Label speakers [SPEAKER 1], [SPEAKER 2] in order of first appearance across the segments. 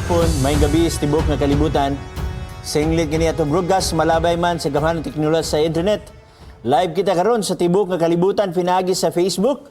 [SPEAKER 1] Hapon, maayong gabi sa tibok nga kalibutan. Singlit kini atong broadcast, malabay man sa gamhanan teknolohiya sa internet. Live kita karon sa tibok nga kalibutan pinaagi sa Facebook.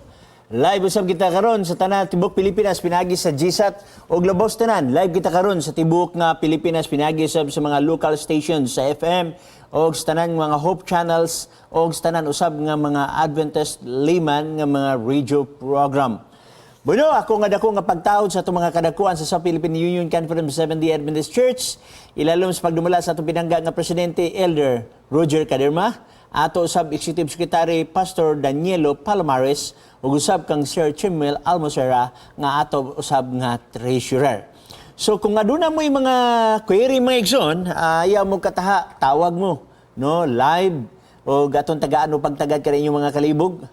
[SPEAKER 1] Live usab kita karon sa tanan tibok Pilipinas pinaagi sa GSAT ug lobos tanan. Live kita karon sa tibok nga Pilipinas pinaagi usab sa mga local stations sa FM og sa tanan mga Hope channels og sa tanan usab nga mga Adventist layman nga mga radio program. Bueno, ako nga dako nga pagtaod sa atong mga kadakuan sa South Philippine Union Conference Seventh-day Adventist Church, ilalom sa pagdumala sa atong pinangga nga presidente, Elder Roger Caderma, ato usab Executive Secretary Pastor Danielo Palomares, ug usab kang Sir Chimuel Almosera nga ato usab nga treasurer. So kung aduna mo yung mga query, mga igsoon, ayaw mo kataha, tawag mo, no, live o atong tagaan o pagtagad ka inyong mga kalibog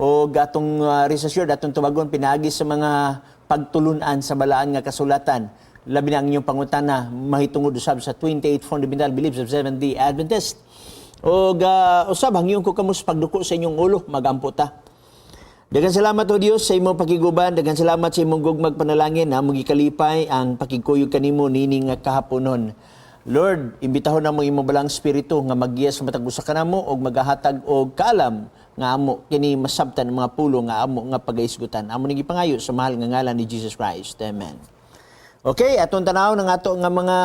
[SPEAKER 1] o atong rest assured atong tubagon pinaagi sa mga pagtulunan sa balaan nga kasulatan. Labi na ang inyong pangutana mahitungod usab sa 28 fundamental beliefs of Seventh-day Adventist. O usab hangyon ko kamo sa pagduko sa inyong ulo, magampo ta. Daghang salamat, O Dios, sa imong pakiguban, daghang salamat sa imong gugmag panalangin among gikalipay ang pakigkuyog kanimo niini nga kahaponon. Lord, imbitahon namo imong balaang espiritu nga maggiya sa matag usa kanamo og magahatag og kaalam nga amo kini masabtan ang mga pulong nga amo nga pagaisgutan. Amo ning gipangayo sa mahal nga ngalan ni Jesus Christ. Amen. Okay, atong tanaw ng ato nga mga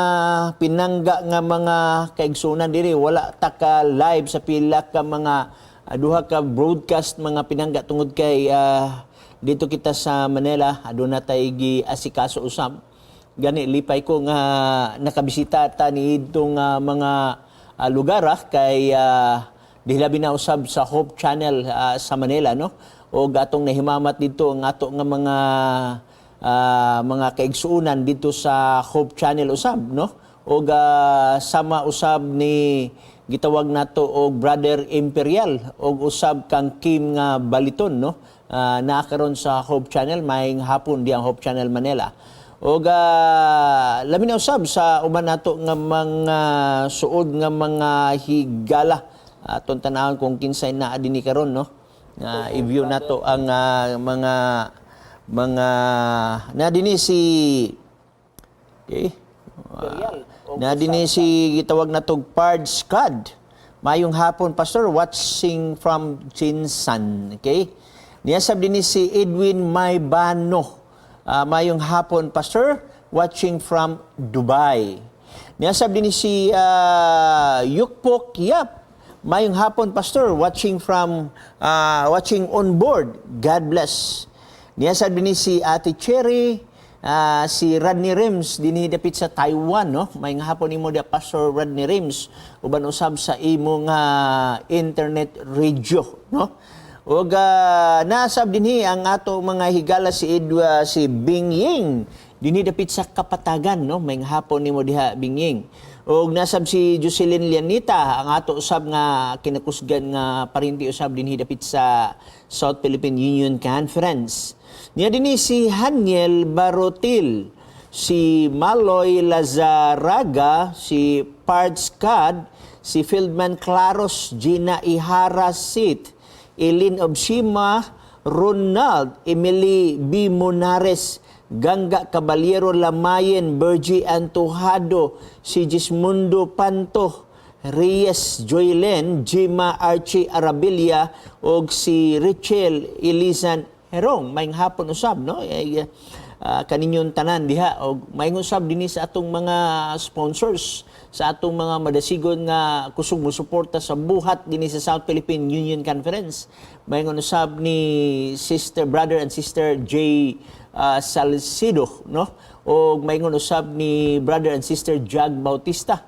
[SPEAKER 1] pinangga nga mga kaigsunan diri. Wala ta ka live sa pila ka mga duha ka broadcast, mga pinangga, tungod kay dito kita sa Manila aduna tay gi-asikaso usab. Gani lipay ko nga nakabisita ta ni idtong mga lugar kay dihilabi na usab sa Hope Channel sa Manila, no, o atong nahimamat dito ang ato nga mga kaigsuonan dito sa Hope Channel usab, no, og sama usab ni gitawag nato og Brother Imperial og usab kang Kim nga Baliton, no, naa karon sa Hope Channel. Maayong hapon diyang Hope Channel Manila. Og labi na usab sa uban nato nga mga suod nga mga higala. Atong tanawon kung kinsay naa dinhi karon, no, nga i-view nato ang mga na dinhi si, okay. Na dinhi si gitawag natog Pards Cad. Mayong hapon, Pastor, watching from Chinsan. Okay? Niya sab dinhi si Edwin Maybano. Mayong hapon, Pastor, watching from Dubai. Niya sab dinhi si Yukpok Yap. Mayong hapon, Pastor, watching on board. God bless. Niya sab dinhi si Ate Cherry, si Rodney Rims dinhi dapit sa Taiwan, no. Maayong hapon nimo dia, Pastor Rodney Rims, uban usab sa imo nga internet radio, no. Ug nasab dinhi ang ato mga higala si Edwa, si Bing Ying dinhi dapit sa Kapatagan, no. Maayong hapon nimo diha, Bing Ying. Ug nasab si Jocelyn Lianita, ang ato usab nga kinakusgan nga parinti usab dinhi dapit sa South Philippine Union Conference. Niya dinhi si Haniel Barotil, si Maloy Lazaraga, si Pards Cad, si Fieldman Claros, Gina Ihara Sit, Elin Obshima, Ronald, Emily B. Monares, Gangga Caballero Lamayen, Bergie Antojado, si Gismundo Panto, Reyes Joylen, Jima Archie Arabilia, og si Richel Elizan Herong. Maayong hapon usab, no? Ay, kaninyong tanan diha og maayong usab dinhi sa atong mga sponsors, sa atong mga madasigon nga kusog mo suporta sa buhat dinhi sa South Philippine Union Conference. Maayong usab ni Sister, Brother and Sister J Salcido, no, og maayong usab ni Brother and Sister Jag Bautista.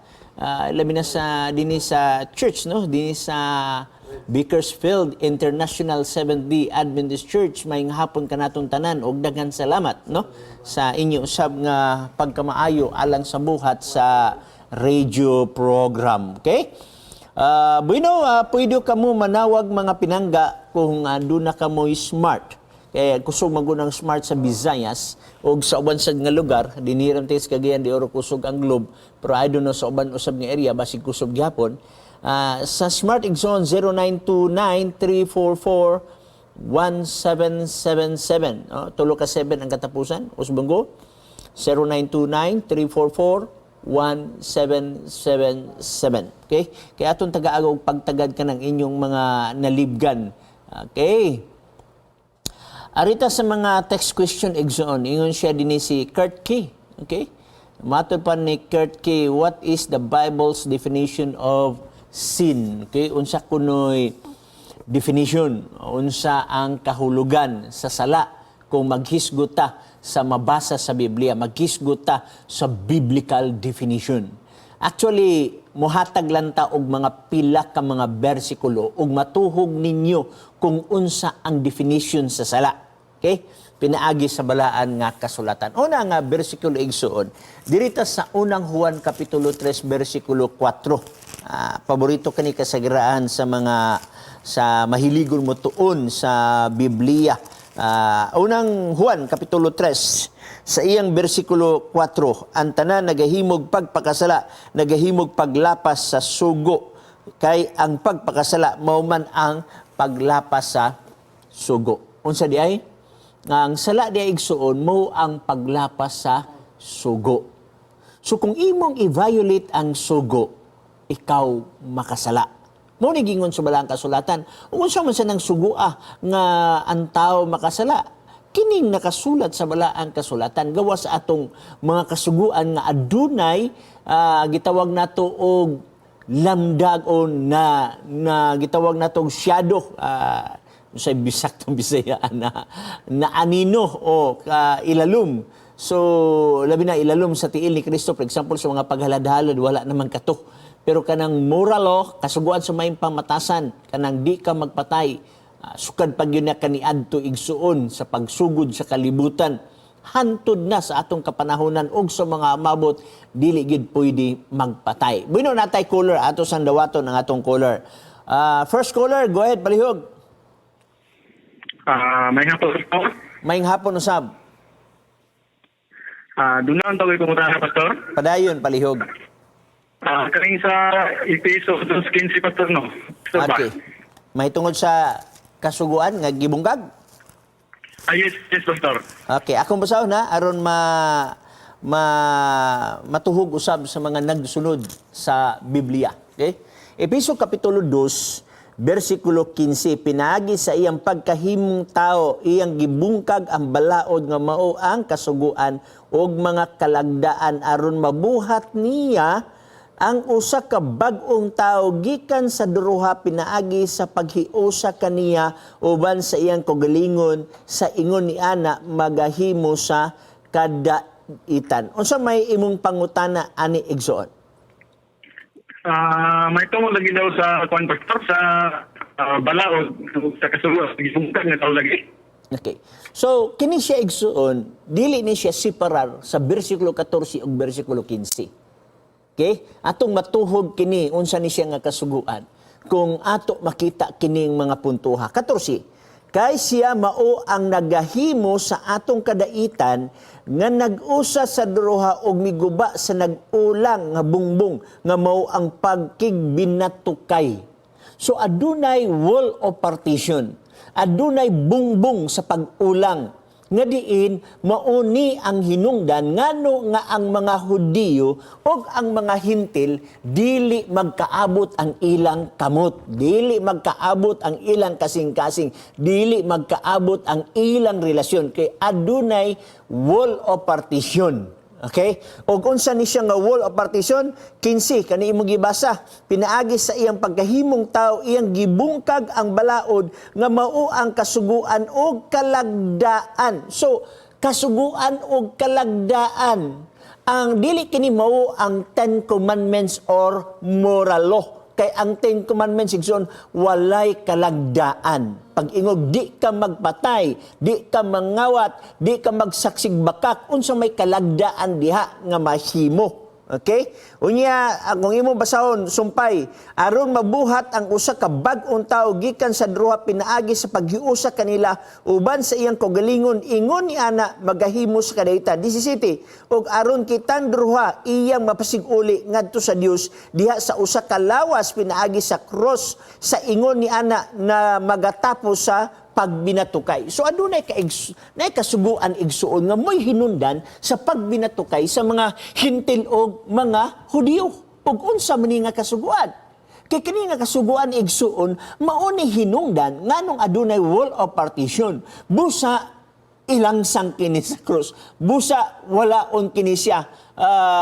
[SPEAKER 1] Labi na sa dinhi sa church, no, dinhi sa Bakersfield International Seventh-day Adventist Church. Maayong hapon kanatong tanan og daghan salamat, no, sa inyo usab nga pagkamaayo alang sa buhat sa radio program. Okay? Bueno, pwede kamo manawag, mga pinangga, kung duna kamo Smart. Kaya kusog magunang Smart sa Visayas o sa uban sad nga lugar, dinhi ra sa Cagayan de Oro kusog ang Globe, pero I don't know sa uban usab nga area, basig kusog gyapon. Sa Smart Igsoon, 0929 344 1777. Oh, tulo ka 7 ang katapusan. Usbonggo. 0929-344-1777. Okay? Kaya atong tagaan og pagtagad ka ng inyong mga nalibgan. Okay. Arita sa mga text question, igsoon, ingon siya dinhi si Kurt Key. Okay? Matod pa ni Kurt Key, what is the Bible's definition of sin? Okay? Unsa kunoy definition? Unsa ang kahulugan sa sala kung maghisgot ta sa mabasa sa Biblia, maghisgot ta sa biblical definition? Actually, muhatag lang ta og mga pila ka mga bersikulo ug matuhog ninyo kung unsa ang definition sa sala. Okay? Pinaagi sa balaan nga kasulatan. Una nga bersikulo, igsuon, dirita sa Unang Juan kapitulo 3 bersikulo 4. Paborito kani kasagiraan sa mga sa mahiligon mo tuon sa Biblia. Unang Juan kapitulo 3 sa iyang bersikulo 4, ang tanan nagahimog pagpakasala, nagahimog paglapas sa sugo, kay ang pagpakasala mao man ang paglapas sa sugo. Unsa di ay? Nga ang sala di ay, igsuon, mo ang paglapas sa sugo. So kung imong i-violate ang sugo, ikaw makasala. Mo ni gingon sa balaang kasulatan. Ug unsa man sa nang sugua nga ang tao makasala? Kining nakasulat sa balaang kasulatan, gawas sa atong mga kasuguan nga adunay gitawag nato og lamdag o na na gitawag nato og shadow, sa bisak tong Bisaya na na anino o ilalom. So labi na ilalom sa tiil ni Kristo, for example, sa mga paghalad-halad, wala naman kato. Pero kanang moral law, kasuguan sa may pamatasan, kanang di ka magpatay, sukad pag yun na kaniadto, igsuon, sa pagsugod sa kalibutan hantod na sa atong kapanahonan ug sa mga mabot, dili gid pwede magpatay. Bueno, natay caller, ato sang dawaton ang atong caller. First caller, go ahead, palihog.
[SPEAKER 2] Maayong hapon po.
[SPEAKER 1] Maayong hapon usab.
[SPEAKER 2] Doon na ang tawag ko na, Pastor.
[SPEAKER 1] Padayon, palihog.
[SPEAKER 2] Kaning sa Efeso 2:15, Pastor, no? Pastor ba?
[SPEAKER 1] Okay. May tungod sa kasuguan nga gibungkag?
[SPEAKER 2] Ah, yes, Pastor.
[SPEAKER 1] Okay, akong basahon na aron ma ma matuhog usab sa mga nagsunod sa Biblia. Okay? Epeso kapitulo 2 bersikulo 15, pinaagi sa iyang pagkahimong tao, iyang gibungkag ang balaod nga mao ang kasuguan ug mga kalagdaan, aron mabuhat niya ang usa ka bag-ong tao gikan sa duruha pinaagi sa paghiusa kaniya uban sa iyang kaugalingon, sa ingon ni ana magahimo sa kadaitan. Unsa may imong pangutana ani, igsoon?
[SPEAKER 2] May tungod lagi daw sa kuan, Pastor, sa balaod sa kasuguan gibungkag nga tao lagi.
[SPEAKER 1] Okay. So, kini siya, igsuon, dili ni siya separar sa bersikulo 14 ug bersikulo 15. Okay? Atong matuhog kini unsa ni siya nga kasuguan kung ato makita kining mga puntuha. 14. Kay siya mao ang nagahimo sa atong kadaitan nga nag-usa sa duruha og miguba sa nag-ulang nga bungbong nga mao ang pagkigbinatukay. So adunay wall of partition. Adunay bungbong sa pag-ulang nga diin mauni ang hinungdan ngano nga ang mga Hudiyo ug ang mga Hintil dili magkaabot ang ilang kamot, dili magkaabot ang ilang kasing-kasing, dili magkaabot ang ilang relasyon kay adunay wall of partition. Okay? Og unsa ni siya nga wall of partition? 15 kani imong gibasa. Pinaagi sa iyang pagkahimong tao, iyang gibungkag ang balaod nga mao ang kasuguan og kalagdaan. So, kasuguan og kalagdaan. Ang dili kini mao ang Ten Commandments or moral law. Kay ang Ten Commandments, igsoon, walay kalagdaan. Pag ingog di ka magpatay, di ka mangawat, di ka magsaksig bakak, unsa may kalagdaan diha nga mahimo? Okay? Unya, kung imo basahon, sumpay, aron mabuhat ang usa ka bag-ong tao gikan sa duha pinaagi sa paghiusa kanila uban sa iyang kaugalingon, ingon ni ana magahimo sa kadaitan. 17, ug aron kitang duha iyang mapasiguli ngadto sa Dios diha sa usa ka lawas pinaagi sa cross, sa ingon ni ana na magatapos sa pagbinatukay. So adunay ka nay kasuguan, igsuon, nga mo'y hinundan sa pagbinatukay sa mga Hintil og mga Hudiyo. Ug unsa man ni nga kasuguan? Kay kini nga kasuguan, igsuon, mao ni hinungdan nganong adunay wall of partition. Busa ilangsang kini sa krus. Busa walaon kini siya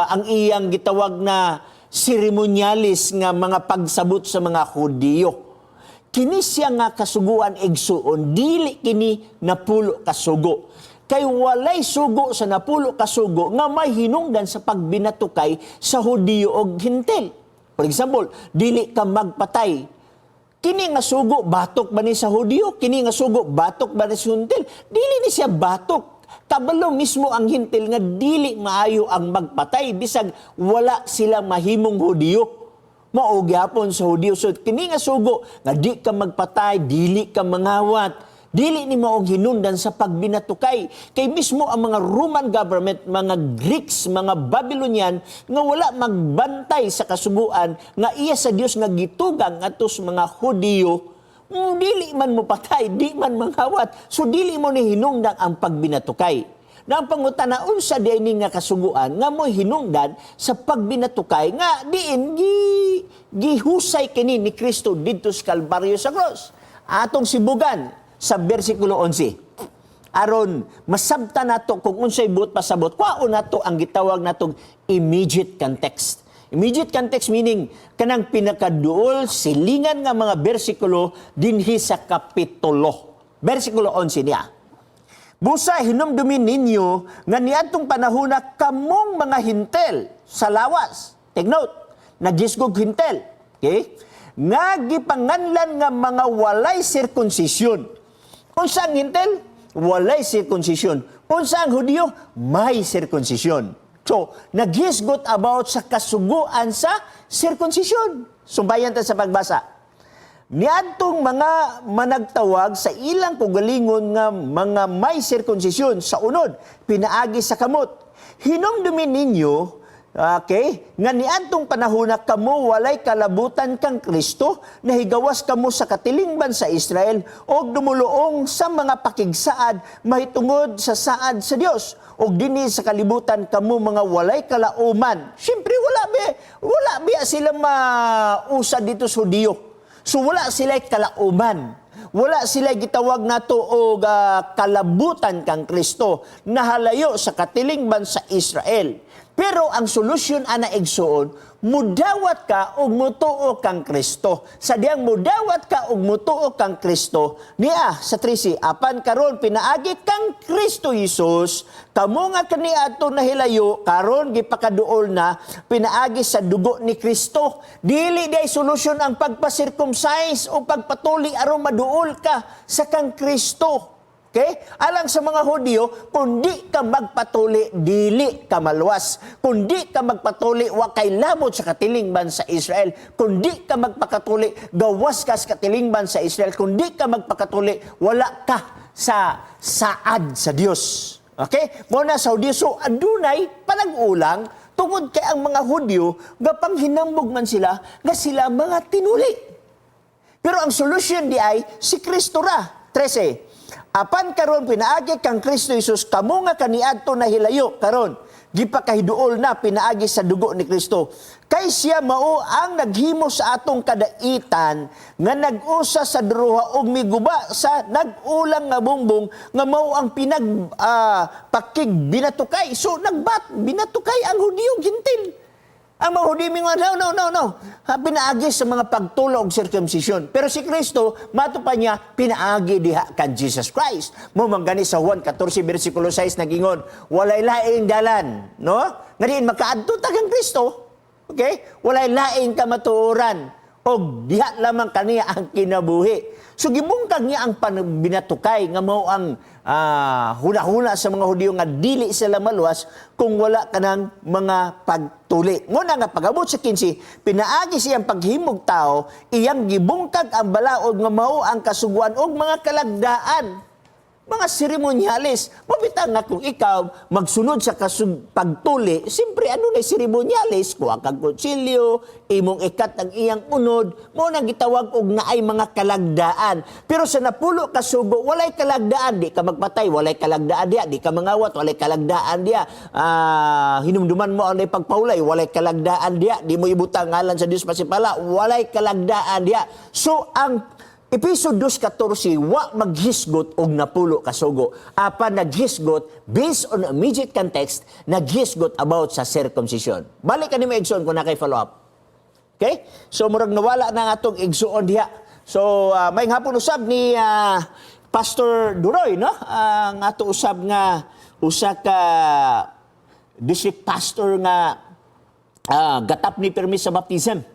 [SPEAKER 1] ang iyang gitawag na seremonyalis nga mga pagsabot sa mga Hudiyo. Kini siya nga kasuguan, igsuon, dili kini 10 kasugo. Kay walay sugo sa 10 kasugo nga may hinungdan sa pagbinatukay sa Hudiyo og Hintil. For example, dili ka magpatay. Kini nga sugo, batok ba ni sa Hudiyo? Kini nga sugo, batok ba ni sa Hintil? Dili ni siya batok. Kabalo mismo ang Hintil nga dili maayo ang magpatay bisag wala sila mahimong Hudiyo. Mao gyapon sa Hudiyo. So kini nga sugo nga di ka magpatay, dili ka mangawat, dili ni maong hinundan sa pagbinatukay. Kay mismo ang mga Roman government, mga Greeks, mga Babylonian nga wala magbantay sa kasuguan nga iya sa Dios nga gitugang ngadto sa mga Hudiyo, dili man mo patay, di man mangawat. So dili mo ni hinungdan ang pagbinatukay. Na ang pangutana, unsa di ni nga kasuguan nga mo hinungdan sa pagbinatukay nga diin gi gihusay kini ni Kristo didto sa Kalbaryo sa cross? Atong sibugan sa bersikulo 11. Aron masabta nato kung unsay buot pasabot, kwaon nato ang gitawag natong immediate context. Immediate context meaning kanang pinakaduol silingan nga mga bersikulo dinhi sa kapitulo. Bersikulo 11 niya. "Busa hinumdumin ninyo nga niadtong panahona kamong mga Hintel sa lawas." Take note, nagisgog Hintel. Okay? "Nga gipanganlan nga mga walay sirkunsisyon." Unsa ang Hintel? Walay sirkunsisyon. Unsa ang Hudiyo? May sirkunsisyon. So, naghisgot about sa kasuguan sa sirkunsisyon. Sumbayan ta sa pagbasa. "Niadtong mga managtawag sa ilang kugalingon nga mga may sirkunsisyon sa unod, pinaagi sa kamot. Hinumdumin ninyo," okay, "nga niadtong panahona kamo walay kalabutan kang Kristo, nahigawas kamo sa katilingban sa Israel og dumuluong sa mga pakigsaad mahitungod sa saad sa Dios. Og dinhi sa kalibutan kamo mga walay kalauman." Siyempre wala biya sila mausa dito sa Hudiyo. So wala sila kalauman. Wala sila gitawag nato og kalabutan kang Kristo, nahalayo sa katilingban sa Israel. Pero ang solusyon ana, igsuon, mudawat ka og mutuo kang Kristo. Sa diyang mudawat ka og mutuo kang Kristo, niya sa 13, "Apan karon pinaagi kang Kristo Jesus, kamo nga kaniadto nahilayo, karon gipakaduol na pinaagi sa dugo ni Kristo." Dili diay solusyon ang pagpa-circumcise o pagpatuli aron maduol ka sa kang Kristo. Okay? Alang sa mga Hudyo, kung di ka magpatuli, dili ka maluwas. Kung di ka magpatuli, wa kay lamot sa katilingban sa Israel. Kung di ka magpakatuli, gawas ka sa katilingban sa Israel. Kung di ka magpakatuli, wala ka sa saad sa Dios. Okay? Mao na sa Hudyo. So, adunay panag-ulang tungod kay ang mga Hudyo, gapanghinambog man sila nga sila mga tinuli. Pero ang solusyon di ay si Kristo ra. 13. "Apan karon pinaagi kang Kristo Jesus, kamo nga kaniadto nahilayo, karon gipakahiduol na pinaagi sa dugo ni Kristo. Kay siya mao ang naghimo sa atong kadaitan nga nag-usa sa duha ug miguba sa nag-ulang nga bungbong nga mao ang pinag pakig binatukay." So nagbat binatukay ang Hudiyo Gentil. Ang mga Hudyo mingon, "No, no, no, no. Ha, pinaagi sa mga pagtulo og circumcision." Pero si Kristo, mato pa niya, pinaagi diha kan Jesus Christ. Mao man gani sa Juan 14, versikulo 6, nagingon, walay laing dalan, no? Nga diin makaadto ta kang Kristo. Okay? Walay laing kamatuoran og diha lamang kaniya ang kinabuhi. So gibungkag niya ang binatukay nga mao ang huna-huna sa mga Hudyo nga dili sila maluwas kung wala kanang mga pagtuli. Nguna nga pag-abot sa 15, "Pinaagi siyang paghimog tao, iyang gibungkag ang balaod nga mao ang kasuguan og mga kalagdaan." Mga seremonyales. Mabita nga kung ikaw magsunod sa pagtuli, siyempre ano na seremonyales, kuha kag kutsilyo, imong ikat ang iyang unod, mo nang gitawag og naay mga kalagdaan. Pero sa napulo ka sugo, walay kalagdaan, di ka magpatay, walay kalagdaan diya, di ka mangawat, walay kalagdaan diya. Hinumduman mo ang pagpaulay, walay kalagdaan diya, di mo ibutang ngalan sa Dios pasipala, walay kalagdaan diya. So ang Episo 2:14 wa maghisgot og napulo ka sugo. Apan naghisgot based on immediate context, naghisgot about sa circumcision. Balik ka nimo, igsoon, kung naa kay follow up. Okay? So murag nawala na nga atong igsuon diha. So may hapon usab ni Pastor Duroy, no? Ang ato usab nga usa ka district pastor nga gatap ni permis sa baptism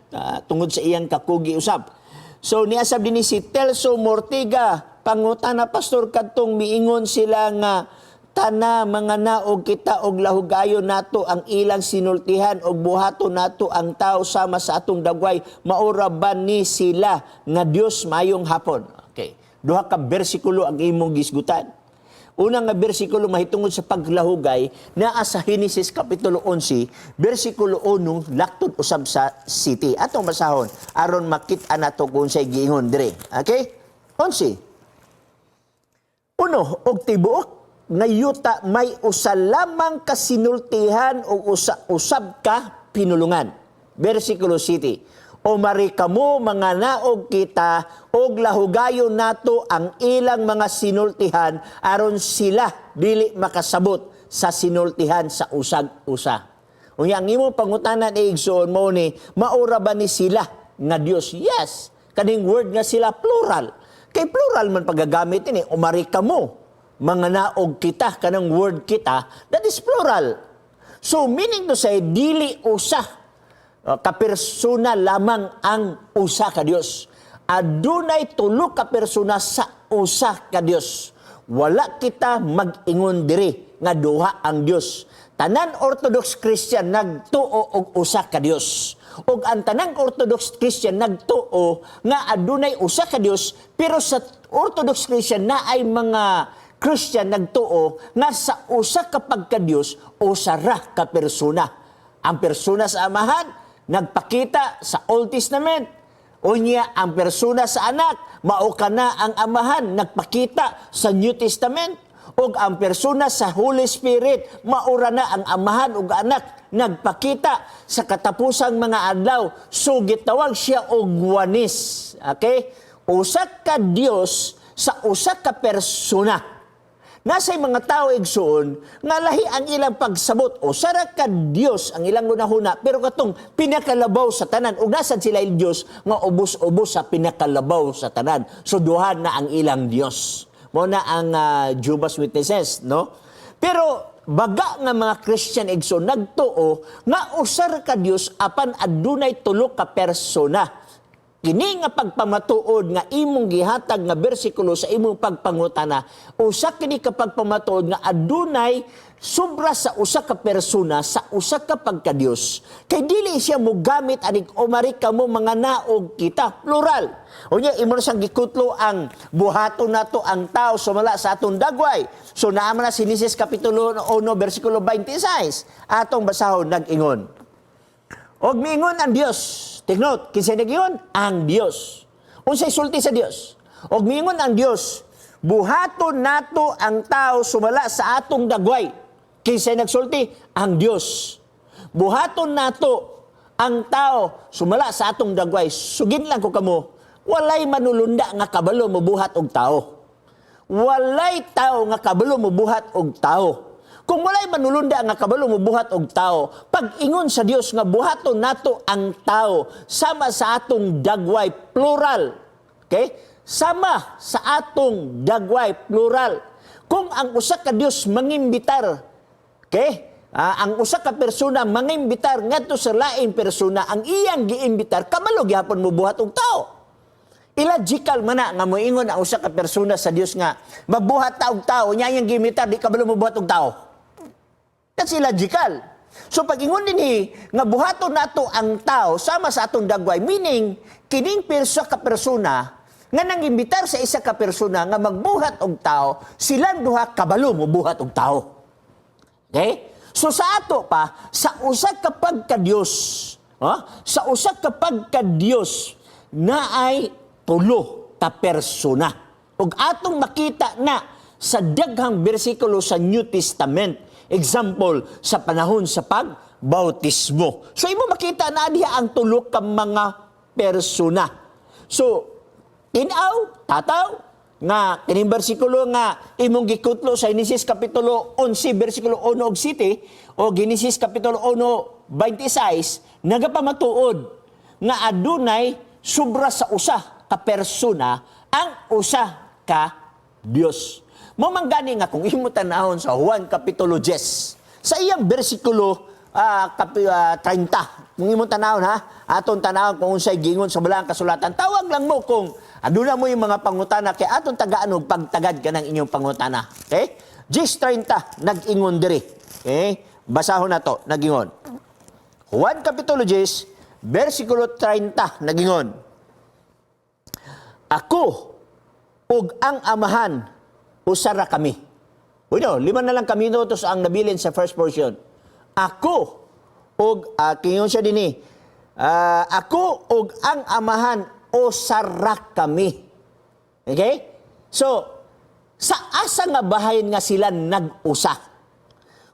[SPEAKER 1] tungod sa iyang kakugi usab. So niasab din ni si Telso Mortiga, "Pangutana, Pastor, kadtong miingon sila nga tana mga naog kita og lahugayon nato ang ilang sinultihan og buhaton nato ang tao sama sa atong dagway, maura ba ni sila nga Dios? Mayong hapon." Okay. Duha ka bersikulo ang imong gisgutan. Una nga bersikulo mahitungod sa paglahugay naa sa Henesis kapitulo 11, bersikulo 1 laktod usab sa 7. Atong basahon aron makit-an nato kung unsay giingon dire. Okay? 11. Uno, og tibuok nga yuta may usa lamang ka sinultihan o usa usab ka pinulungan. Bersikulo 7. O mari kamo mga naog kita og lahugayon nato ang ilang mga sinultihan aron sila dili makasabot sa sinultihan sa usag usa. Unya ang imong pangutana ni igsoon mo ni maura ba ni sila nga Dios? Yes. Kaning word nga sila, plural. Kay plural man pagagamit ini, umari kamo mga naog kita, kanang word kita, that is plural. So meaning to say, dili usa ka persona lamang ang usa ka Dios. Adunay tulo ka persona sa usa ka Dios. Wala kita mag-ingon diri nga duha ang Dios. Tanan Orthodox Christian nagtuo og usa ka Dios. Ug ang tanang Orthodox Christian nagtuo nga adunay usa ka Dios, pero sa Orthodox Christian naay mga Christian nagtuo nga sa usa ka pagka-Dios, usa ra ka persona. Ang persona sa Amahan nagpakita sa Old Testament. Unya ang persona sa Anak, mao kana ang Amahan, nagpakita sa New Testament. Ug ang persona sa Holy Spirit, maura na ang Amahan ug Anak, nagpakita sa katapusang mga adlaw. So gitawag siya og oneness. Okay? Usa ka Dios sa usa ka persona. Nasay mga tao, igsoon, nga lahi ang ilang pagsabot o sara ka Dios ang ilang hunahuna, pero katong pinakalabaw sa tanan ug nasad sila il Dios nga ubos-ubos sa pinakalabaw sa tanan. So duha na ang ilang Dios. Mo na ang Jehovah's Witnesses, no? Pero baga nga mga Christian, igsoon, nagtuo nga usa ra ka Dios apan adunay tulo ka persona. Kini nga pagpamatuod nga imong gihatag nga bersikulo sa imong pagpangutana, usa kini ka pagpamatuod nga adunay sobra sa usa ka persona sa usa ka pagkadiyos. Kay dili siya mogamit anig umari kamo mga naog kita, plural. Unya imo na siyang gikutlo ang buhaton nato ang tao sumala sa atong dagway. So naa man na si Genesis kapitulo 1 bersikulo 26. Atong basahon, nag-ingon. Og miingon ang Dios. Take note, kinsa nag-ingon? Ang Dios. Unsay sulti sa Dios? Og miingon ang Dios, "Buhaton nato ang tao sumala sa atong dagway." Kinsay nagsulti? Ang Dios. Buhaton nato ang tao sumala sa atong dagway. Sugin lang ko kamo, walay manulunda nga kabalo mobuhat og tao. Walay tao nga kabalo mobuhat og tao. Kung walay manulunda nga kabalo mobuhat og tao, pag ingon sa Dios nga buhaton nato ang tao sama sa atong dagway, plural. Okay? Sama sa atong dagway, plural. Kung ang usa ka Dios mangimbitar, okay? Ang usa ka persona mangimbitar ngadto sa laing persona, ang iyang giimbitar kabalo gihapon mobuhat og tao. Illogical man na nga moingon ang usa ka persona sa Dios nga magbuhat ta og tao, nya iyang giimbitar di kabalo mobuhat og tao. That's illogical. So pag ingon dinhi nga buhaton nato ang tao sama sa atong dagway, meaning kining persa ka persona Nga nang imbitar sa isa ka persona nga magbuhat og tao, silang duha kabalo mobuhat og tao. Okay? So sa ato pa, sa usa ka pagka-Dios, ha? Sa usa ka pagka-Dios naay tulo ka persona. Ug atong makita na sa daghang bersikulo sa New Testament. Example, sa panahon sa pagbautismo. So imo makita na diha ang tulo ka mga persona. So, tinaw, tataw, nga kining bersikulo nga imong gikutlo sa Genesis kapitulo 11 bersikulo 1 og 7 o Genesis kapitulo 1 26 nagapamatuod nga adunay sobra sa usa ka persona ang usa ka Dios. Mao man gani nga kung imo tan-awon sa Juan kapitulo 10 sa iyang bersikulo 30. Kung imong tanawon ha, aton tanawon kung unsay giingon sa balaang kasulatan. Tawag lang mo kung aduna mo yung mga pangutana kay aton tagaan og pagtagad ka ng inyong pangutana. Okay? 10:30 nag-ingon diri. Okay? Basahon na to, nag-ingon. Juan kapitulo 10, versikulo 30, nag-ingon. "Ako ug ang Amahan usa ra kami." Bueno, 5 na lang kami minutos ang nabilin sa first portion. Ako ug kingon siya dinhi. "Ako ug ang Amahan usa ra kami." Okay? So, sa asa nga bahayin nga sila nag-usa?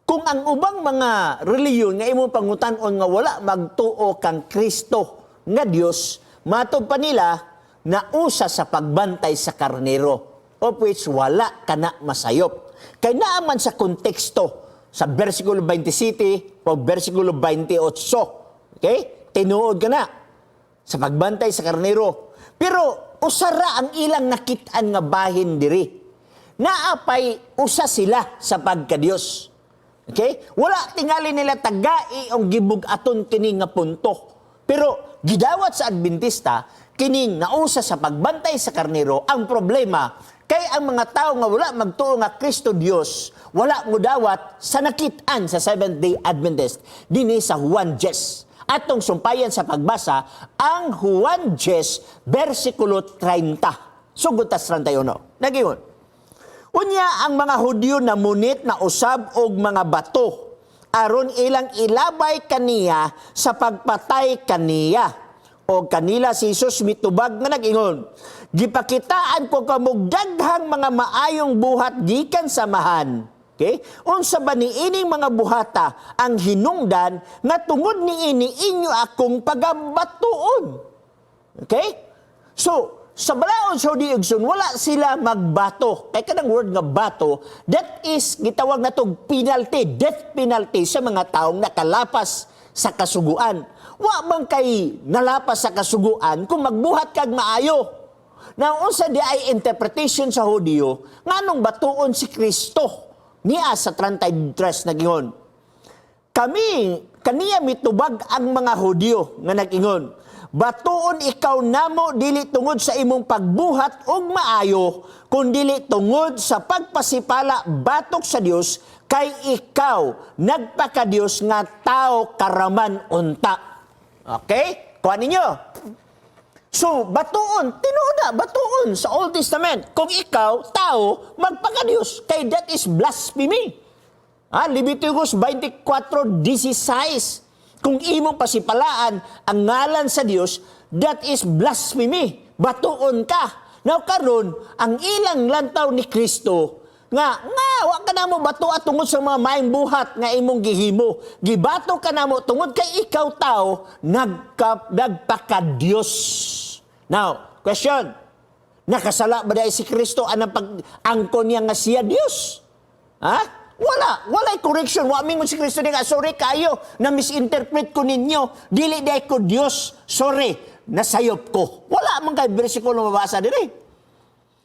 [SPEAKER 1] Kung ang ubang mga relihiyon nga imong pangutan-on nga wala magtuo kang Kristo nga Dios, matod pa nila na usa sa pagbantay sa karnero, of which wala kana masayop. Kay naa man sa konteksto sa versikulo 27 o versikulo 28. Okay? Tinuod ka na sa pagbantay sa karnero. Pero usara ang ilang nakit-an nga bahin diri. Naapay usa sila sa pagkadiyos. Okay? Wala tingali nila tagai ang gibug-aton kini nga punto. Pero gidawat sa Adventista kining nausa sa pagbantay sa karnero. Ang problema kay ang mga tao nga wala magtuo nga Kristo Dios, wala modawat sa nakit-an sa Seventh Day Adventist dinhi sa Juan 10. Atong sumpayan sa pagbasa ang Juan 10 versikulo 30. Sugod tas 31. Nagingon. "Unya ang mga Hudyo namunit na usab og mga bato aron ilang ilabay kaniya sa pagpatay kaniya. O kanila si Jesus mitubag nga nag-ingon, 'Gipakitaan ko kamog daghang mga maayong buhat gikan sa Amahan. Okay? Unsa ba niining mga buhata ang hinungdan nga tungod niini inyo akong pagabatuon?'" Okay? So, sa balaod sa Hudiyo, igsoon, wala sila magbato. Kay kanang word nga bato, that is gitawag na tong penalty, death penalty sa mga taong nakalapas sa kasuguan. Wa man kay nalapas sa kasuguan kung magbuhat kag maayo. Now, unsa di ay interpretation sa Hudiyo, nganong batuon si Kristo? Niya sa 33 nagingon. Kami, kaniya mitubag ang mga Hudyo nga nag-ingon, 'Batuon ikaw namo dili tungod sa imong pagbuhat og maayo, kundili tungod sa pagpasipala batok sa Dios, kay ikaw nagpakadiyos nga tao karaman unta.'" Okay? Kuha ninyo. So, batuon, tinuod na, batuon sa Old Testament. Kung ikaw, tao, magpakadiyos, kay that is blasphemy. Ah, Leviticus 24:16. Kung imong pasipalaan ang ngalan sa Dios, that is blasphemy. Batuon ka. Now karon, ang ilang lantaw ni Kristo nga nga wa ka namo bato at tungod sa mga maayong buhat nga imong gihimo. Gibato ka namo tungod kay ikaw tao nagpakadiyos. Now, question. Nakasala ba dahil si Kristo anang pag-angkon niya nga siya Dios? Ha? Wala. Walay correction. Wa mingon si Kristo nga, "Sorry kayo, na misinterpret ko ninyo. Dili diay ko Dios. Sorry, nasayop ko." Wala man kay bersikulo mabasa diri.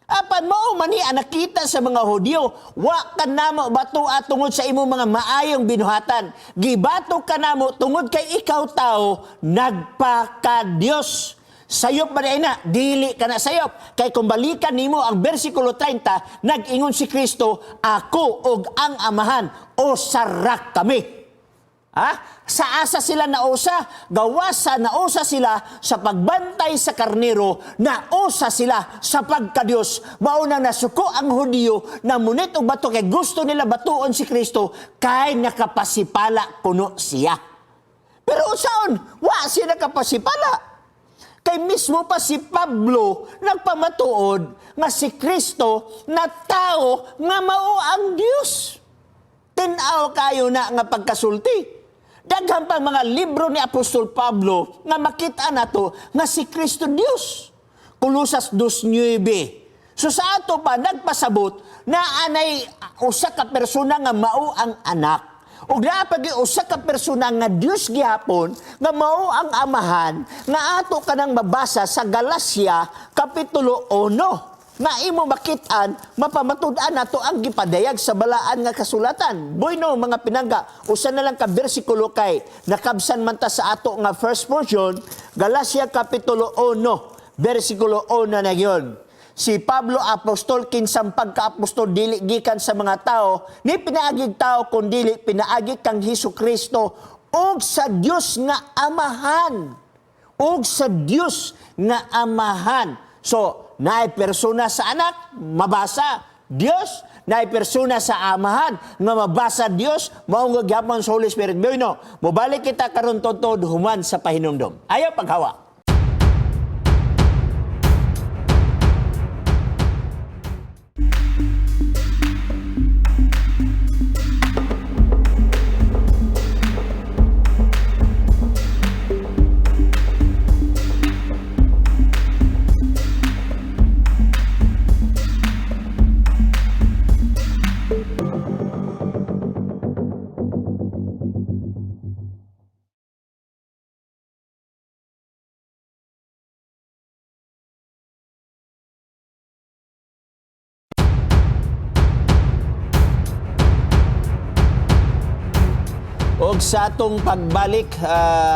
[SPEAKER 1] Apan mao man ni ang nakita sa mga Hudyo, "Wa ka namo bato at tungod sa imong mga maayong binuhatan. Gibato ka namo tungod kay ikaw tao nagpakadiyos." Sayop ba na? Dili ka na sayop. Kay kung balikan nimo ang bersikulo 30, nag-ingon si Kristo, "Ako og ang Amahan, usara kami." Ha? Sa asa sila nausa? Gawas sa nausa sila sa pagbantay sa karnero, nausa sila sa pagkadiyos. Mauna nasuko ang Hudiyo na munit og bato kay gusto nila batuon si Kristo kay nakapasipala kuno siya. Pero usaon, wa siya nakapasipala. Kay mismo pa si Pablo nagpamatuod nga si Kristo na tao nga mao ang Dios. Tinaw kayo na nga pagkasulti. Daghan pa mga libro ni Apostol Pablo nga makita nato nga si Kristo Dios. Kolosas 2:9. So sa ato pa nagpasabot na anay usa ka persona nga mao ang anak. Ug naa pa gyud usa ka persona nga Dios gihapon nga mao ang amahan nga ato kanang mabasa sa Galacia kapitulo 1 nga imo makit-an mapamatud-an nato ang gipadayag sa balaan nga kasulatan. Bueno, mga pinangga, usa na lang ka bersikulo kay nakabsan man ta sa ato nga first portion, Galacia kapitulo 1, bersikulo 1 na yun. Si Pablo apostol, kinsang pagka-apostol dili gikan sa mga tao, ni pinaagig tao kun dili pinaagi kang Hesus Kristo ug sa Dios nga Amahan. Ug sa Dios nga Amahan. So, naay persona sa anak, mabasa Dios, naay persona sa Amahan nga mabasa Dios, mao nga gyapon sa Holy Spirit. Bueno, mobalik kita karon tuntod human sa pahinumdom. Ayaw paghawa. Og sa atong pagbalik,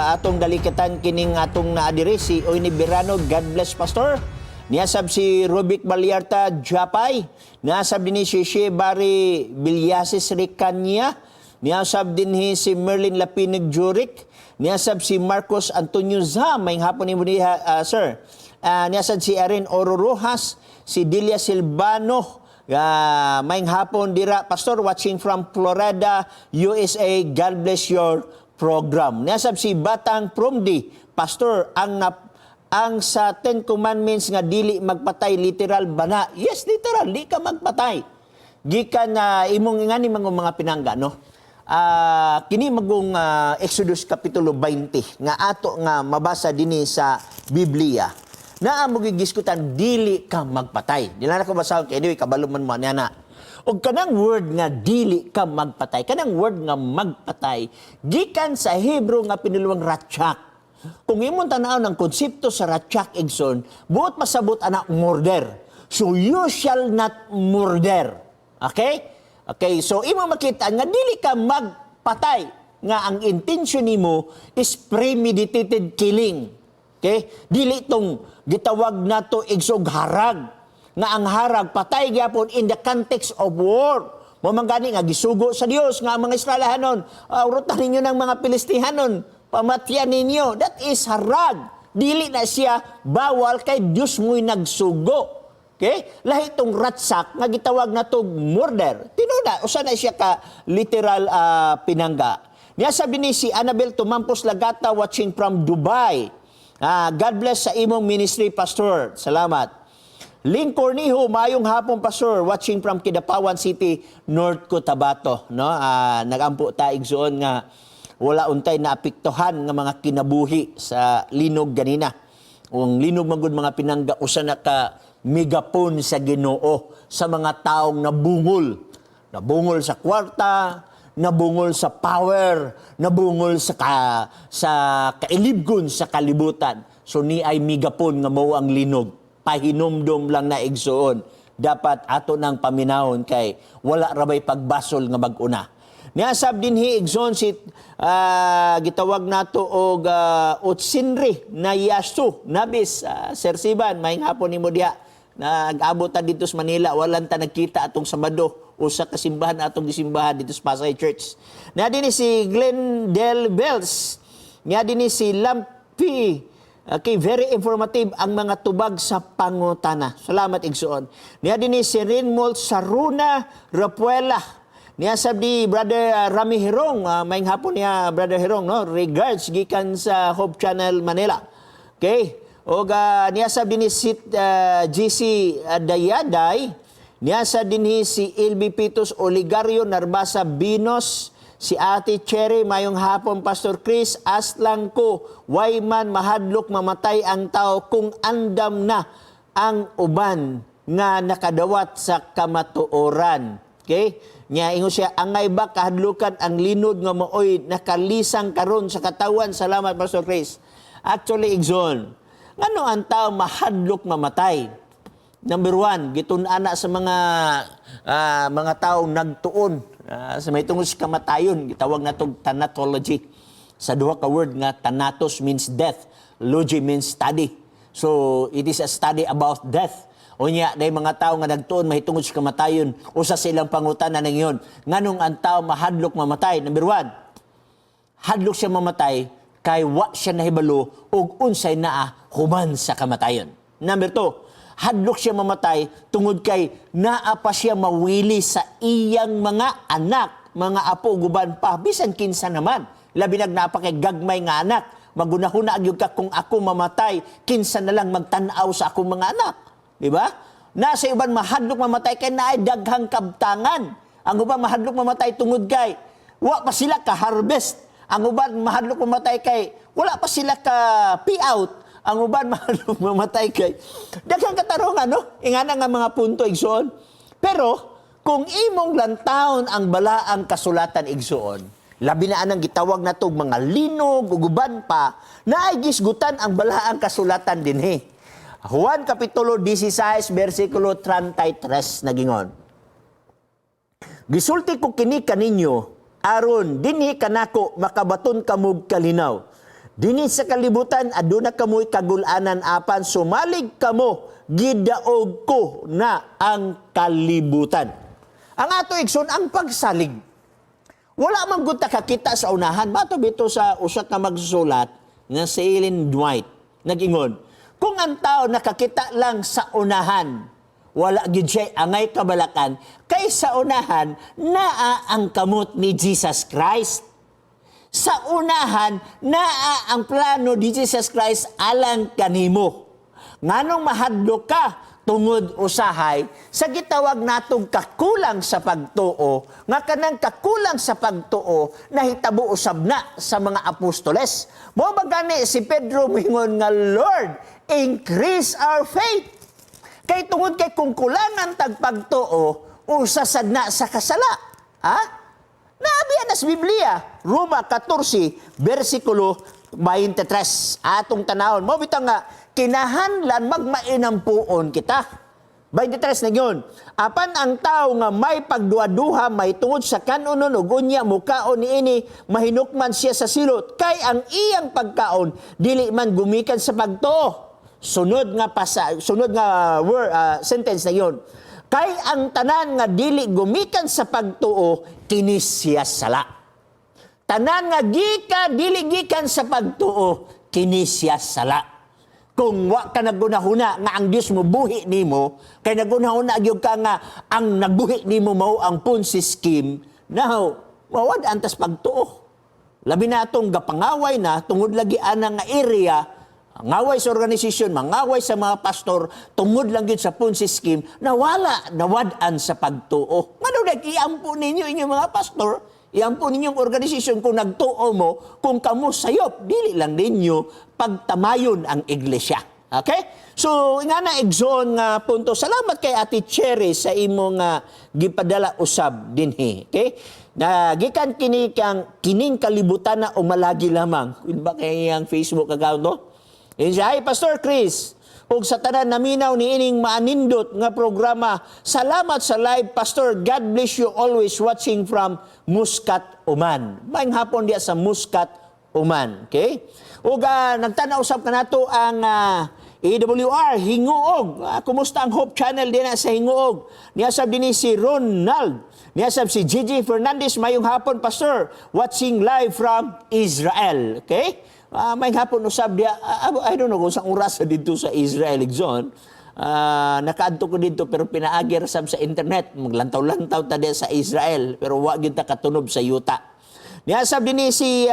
[SPEAKER 1] atong dalikitan kining atong naadiri si Oyni Birano, God bless, Pastor. Niyasab si Rubic Balyarta Japay, niyasab din si Shea Barry Vilyasis Ricania, niyasab din si Merlin Lapinig Jurik, niyasab si Marcos Antonio Zam, may hapon ni diha, sir. Niyasab si Erin Oro Rojas, si Delia Silvano, maayong hapon dira, Pastor, watching from Florida, USA. God bless your program. Nasab si Batang Promdi, Pastor, ang sa Ten Commandments nga dili magpatay, literal ba na? Yes, literal, di ka magpatay. Gikan na imong ingani mga pinangga, no? Kini magong Exodus kapitulo 20 nga ato nga mabasa dinhi sa Biblia. Naa mo gigiskutan dili ka magpatay. Dili na ko basahon kay anyway kabalo man mo niya na. Og kanang word nga dili ka magpatay, kanang word nga magpatay gikan sa Hebrew nga pinuluang ratchak. Kung imong tan-awon ang konsepto sa ratchak, igsoon, buot pasabot ana murder. So you shall not murder. Okay? Okay, so imo makita nga dili ka magpatay nga ang intention nimo is premeditated killing. Okay? Dili tong gitawag nato, igsoon, harag. Nga ang harag patay gyapon in the context of war. Mo man gani nga gisugo sa Dios nga ang mga Israelahanon, urutan ninyo ng mga Pilistihanon, pamatyan ninyo. That is harag. Dili na siya bawal kay Dios mo'y nagsugo. Okay? Lahi tong ratsak nga gitawag na tog murder. Tinuna, usa na siya ka literal, pinangga. Niya sabi ni si Annabel Tumampos Lagata, watching from Dubai. God bless sa imong ministry, Pastor. Salamat. Ling Cornijo, mayong hapon, Pastor, watching from Kidapawan City, North Cotabato, no? Nagampo ta, igsoon, nga wala untay naapektuhan nga mga kinabuhi sa linog ganina. Ang linog magud, mga pinangga, usa na ka megapon sa Ginoo sa mga taong nabungol. Nabungol sa kwarta, nabungol sa power, nabungol sa kailibgon sa kalibutan. So ni ay megapon nga mao ang linog. Pahinumdom lang na, igsoon. Dapat ato nang paminawon kay wala rabay pagbasol nga mag-una. Niasab dinhi, igsoon, si gitawag nato og Utsinri na Yasu Nabis, Sir Siban, maayong hapon nimo diha. Nag-abot ta dito sa Manila, walang ta nagkita atong Sabado. Usa ka simbahan atong gisimbahan dito sa Pasay Church. Na dinhi si Glenn Del Bells. Nga dinhi si Lampi. Okay, very informative ang mga tubag sa pangutana. Salamat, igsuon. Niya dinhi si Rinmol Saruna Rapuela. Niya sab di Brother Rami Hirong, maayong hapon niya, Brother Hirong, no? Regards gikan sa Hope Channel Manila. Okay? Og niya sab dinhi si GC Dayaday, niya sa dinhi si Ilby Pitos Oligario Narbasa Binos, si Ate Cherry, mayong hapon, Pastor Chris, aslang ko, way man mahadlok mamatay ang tao kung andam na ang uban nga nakadawat sa kamatuoran. Okay? Nya ingon siya, angay ba kahadlukan ang linod nga maoy nakalisang karon sa katawan? Salamat, Pastor Chris. Actually, igsoon, ngano ang tao mahadlok mamatay? Number one, gitun-an na sa mga taong nagtuon sa may tungod sa kamatayon, gitawag natog thanatology. Sa duha ka word nga thanatos means death, logy means study. So, it is a study about death. Unya, dahil mga tao nga nagtuon mahitungod sa kamatayon, usa sa ilang pangutana nang nganong ang tao mahadlok mamatay? Number one, hadlok siya mamatay kay wa siya nahibalo og unsay naa human sa kamatayon. Number two, hadlok siya mamatay tungod kay naa pa siya mawili sa iyang mga anak, mga apo, guban pa, bisan kinsa naman. Labi nag naa pa kay gagmay nga anak. Magunahuna gyud ka, "Kung ako mamatay, kinsa na lang magtan-aw sa akong mga anak?" Di ba? Nasa uban mahadlok mamatay kay naay daghang kabtangan. Ang uban mahadlok mamatay tungod kay wa pa sila ka harvest. Ang uban mahadlok mamatay kay wala pa sila ka payout. Ang uban mahadlok mamatay kay daghang katarungan, no? Ingana nga mga punto, igsoon. Pero kung imong lantawon ang balaang kasulatan, igsoon, labi na anang gitawag natog mga linog ug uban pa, naay gisgutan ang balaang kasulatan dinhi. Juan Kapitulo 16 versikulo 33, nagingon, "Gisulti ko kini kaninyo aron dinhi kanako makabaton kamog kalinaw. Dinhi sa kalibutan aduna kamoy kagul-anan, apan sumalig kamo, gidaog ko na ang kalibutan." Ang ato, igsoon, ang pagsalig. Wala man gud ta kakita sa unahan. Bato bito sa usa ka magsusulat nga si Ellen White nag-ingon, kung ang tao nakakita lang sa unahan, wala gyud siya angay kabalakan kay sa unahan naa ang kamot ni Jesus Christ. Sa unahan naa ang plano ni Jesus Christ alang kanimo. Nganong mahadlok ka? Tungod usahay sa gitawag natong kakulang sa pagtuo, nga kanang kakulang sa pagtuo nahitabo usab na sa mga apostoles. Mao ba gani si Pedro mingon nga, "Lord, increase our faith." Kay tungod kay kung kulangan tag pagtuo, usa sad na sa kasala. Ha? Naabiyan na sa Biblia, Roma 14, versikulo 23. Atong tanawon. Mao bitaw nga, kinahanglan magmainampuon kita. 23 na yun. "Apan ang tao nga may pagduha-duha may tungod sa kanunon ug unya mukaon niini, mahinukman siya sa silot kay ang iyang pagkaon dili man gumikan sa pagtuo." Sunod nga word, sentence na yun. "Kay ang tanan nga dili gumikan sa pagtuo, kini siya sala." Tanan nga dili gikan sa pagtuo, kini siya sala. Kung wa ka nagunahuna nga ang Dios mo buhi nimo, kay nagunahuna gyud ka nga ang nagbuhi nimo mao ang Ponzi scheme, now mawad antas pagtuo. Labi na atong gapangaway na tungod lagi ana nga area, ngaway sa organisasyon, mangaway sa mga pastor, tungod lang gyud sa Ponzi scheme, nawala, nawad-an sa pagtuo. Ngano nag-iampo ninyo inyong mga pastor, iampo ninyong organisasyon kung nagtuo mo, kung kamo sayop, dili lang ninyo pagtamayon ang iglesia. Okay? So, nga na, igsoon, nga punto. Salamat kay Ate Cherry sa imong gipadala usab dinhi. Okay? Na gikan kini kang kining kalibutan na umalagi lamang. Yun ba kay ang Facebook account, no? Yun siya, "Hi Pastor Chris, ug sa tanan naminaw niining maanindot nga programa. Salamat sa live, Pastor. God bless you always, watching from Muscat, Oman." Maayong hapon diya sa Muscat, Oman. Okay? Ug nagtanaw usab kanato ang AWR Hinguog. Kumusta ang Hope Channel din sa Hinguog? Niya sab dinhi si Ronald. Niya sab si Gigi Fernandez, "Mayong hapon, Pastor, watching live from Israel." Okay? Mayong hapon usab diya. I don't know kung sa oras dito sa Israel, igsoon. Nakaadto ko dito pero pinaagi ra sab sa internet. Maglantaw-lantaw ta diya sa Israel pero wa gyud ta katunob sa yuta. Niya sab dinhi si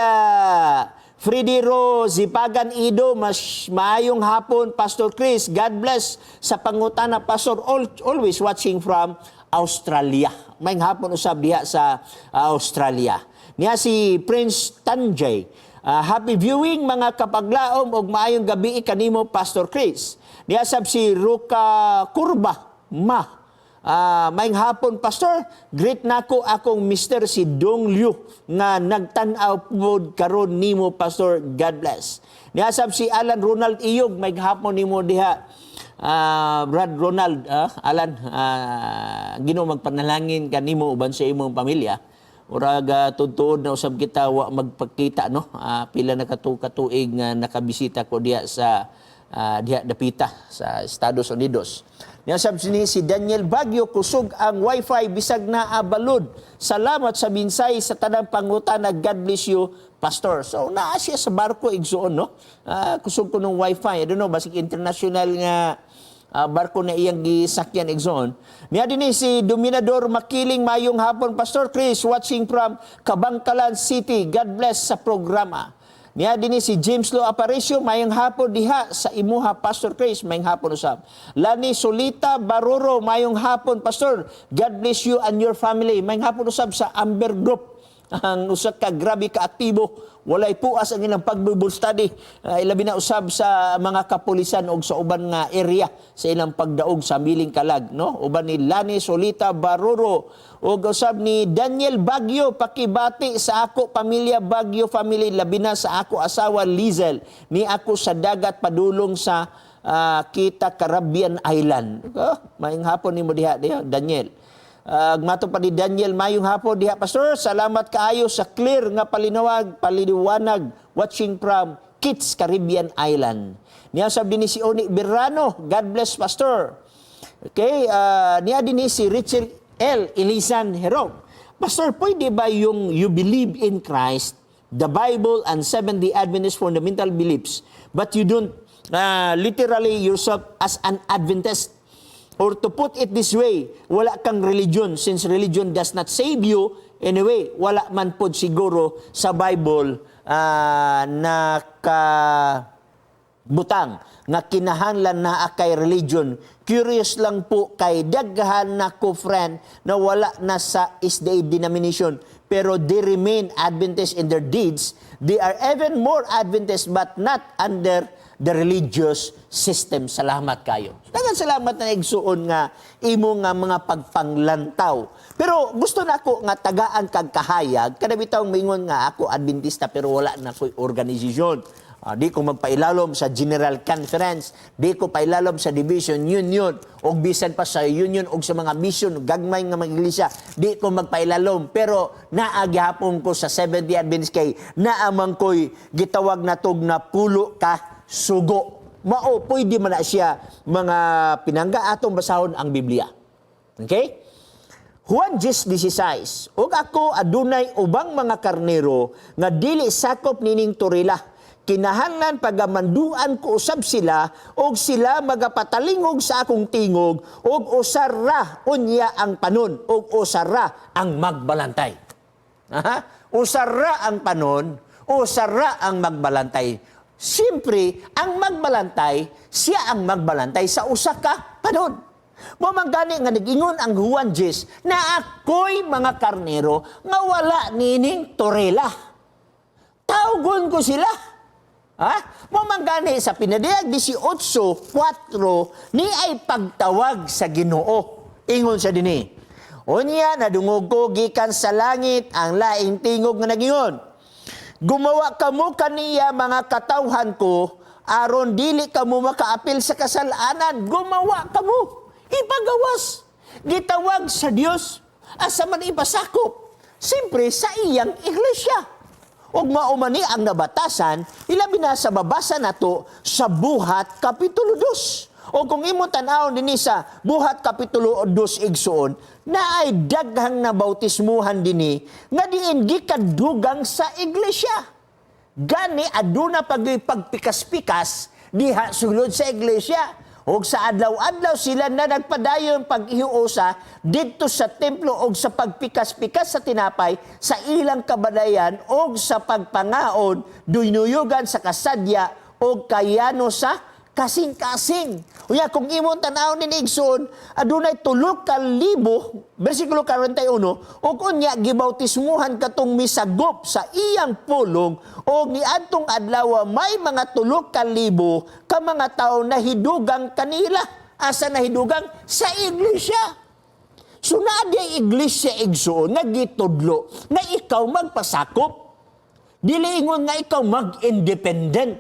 [SPEAKER 1] Freddy Ro Zipagan Ido, "Mas maayong hapon, Pastor Chris. God bless sa pangutana, Pastor. Always watching from Australia." Maayong hapon usab diha sa Australia. Niya si Prince Tanjay, "Happy viewing, mga kapaglaom, ug maayong gabi kanimo, Pastor Chris." Niya sab si Ruka Kurba Ma, "Maayong hapon, Pastor. Greet nako akong mister, si Dong Liu, nga nagtan-aw pod karon nimo, Pastor. God bless." Niya sab si Alan Ronald Iyog, "Maayong hapon nimo diha. Brad Ronald, Alan, Ginoo magpanalangin kanimo uban sa imong pamilya." Murag tuod na usab kita wa magpakita, no. Pila na katuig nga nakabisita ko diha sa diha dapita sa Estados Unidos. Niya sab ni si Daniel Bagyo, "Kusog ang wifi bisag naa balod. Salamat sa minsay sa tanang pangutana. God bless you, Pastor." So naa siya sa barko, igsuon, no. Kusog ko ng wifi. I don't know, basig international nga barko na iyang gisakyan, igsoon. Niya din si Dominador Makiling, "Mayong hapon, Pastor Chris, watching from Kabangkalan City. God bless sa programa." Niya din si James Lo Aparicio, "Mayong hapon diha sa imuha, Pastor Chris." Mayong hapon usab. Lani Solita Baruro, "Mayong hapon, Pastor. God bless you and your family." Mayong hapon usab sa Amber Group, ang usa ka grabe ka aktibo, walay puas ang ilang pag-Bible study, ilabi na usab sa mga kapulisan og sa uban nga area sa ilang pagdaog sa Miling Kalag, no, uban ni Lani Solita Baruro ug usab ni Daniel Bagyo, "Pakibati sa ako pamilya, Bagyo family, labi na sa ako asawa Lizel, ni ako sa dagat padulong sa Kita Caribbean Island." Oh, maayong hapon nimo diha diha, Daniel. Mato pa ni Daniel, "Mayong hapon diha, Pastor. Salamat kaayo sa clear nga paliwanag. Watching from Kitts Caribbean Island." Niya sab din ni si Oni Birano, "God bless, Pastor." Okay, niya din ni si Richard L. Elisan Herong, "Pastor, pwede ba yung you believe in Christ, the Bible, and Seventh-day Adventist fundamental beliefs, but you don't literally yourself as an Adventist? Or to put it this way, wala kang religion since religion does not save you anyway? Wala man pod siguro sa Bible na ka butang nga kinahanglan na kay religion. Curious lang po kay daghan na ko friend na wala na sa SDA denomination pero they remain Adventist in their deeds. They are even more Adventist but not under the religious system. Salamat kayo." Daghang salamat na, igsuon, nga imo nga mga pagpanglantaw. Pero gusto na ako nga tagaan kag kahayag kada bitaw moingon nga ako Adventista pero wala na ko'y organisasyon. Di ko magpailalom sa General Conference, di ko pailalom sa Division Union, og bisan pa sa Union og sa mga mission, gagmay nga mga iglesia, di ko magpailalom. Pero naa gihapon ko sa Seventh-day Adventist kay naa man ko'y gitawag na tog na pulo ka sugo. Mao, pwede man na siya, mga pinangga, atong basahon ang Biblia. Okay? Juan 10:16, "Ug ako adunay ubang mga karnero nga dili sakop nining torila. Kinahanglan pagamanduan ko usab sila ug sila magapatalingog sa akong tingog ug usa ra unya ang panon ug usa ra ang magbalantay." Aha. Usa ra ang panon, usa ra ang magbalantay. Siyempre, ang magbalantay, siya ang magbalantay sa usa ka panon. Mao man gani nga nag-ingon ang Juan 10 na ako'y mga karnero nga wala nining torela. Tawgon ko sila. Ha? Mao man gani sa Pinadayag 18:4 ni ay pagtawag sa Ginoo. Ingon sa dinhi, "Unya nadungog ko gikan sa langit ang laing tingog nga nagingon, 'Gumawa kamo kaniya, mga katawhan ko, aron dili kamo makaapil sa kasalanan.'" Gumawa kamo. Ipagawas. Gitawag sa Dios. Asa man ipasakop? Siyempre, sa iyang iglesia. Ug mao man ni ang nabatasan, ilabi na sa babasa nato sa Buhat Kapitulo 2. O kung imo tan-awon dinhi sa Buhat Kapitulo 2, igsoon, naay daghang nabautismuhan dinhi nga diin gikadugang sa iglesia. Gani aduna pag pagpikas-pikas diha sulod sa iglesia. Og sa adlaw-adlaw sila na nagpadayon pag-ihuosa didto sa templo og sa pagpikas-pikas sa tinapay sa ilang kabadayan og sa pagpangaon duynuyugan sa kasadya og kayano sa kasing-kasing. Unya kung imong tan-awon ni igsoon, adunay 3,000, bersikulo 41, ug unya gibautismuhan katong misagop sa iyang pulong og niadtong adlaw may mga 3,000 ka mga tawo nahidugang kanila. Asa nahidugang? Sa iglesia. So naa diay iglesia, igsoon, nga gitudlo na ikaw magpasakop. Dili ingon nga ikaw mag-independent.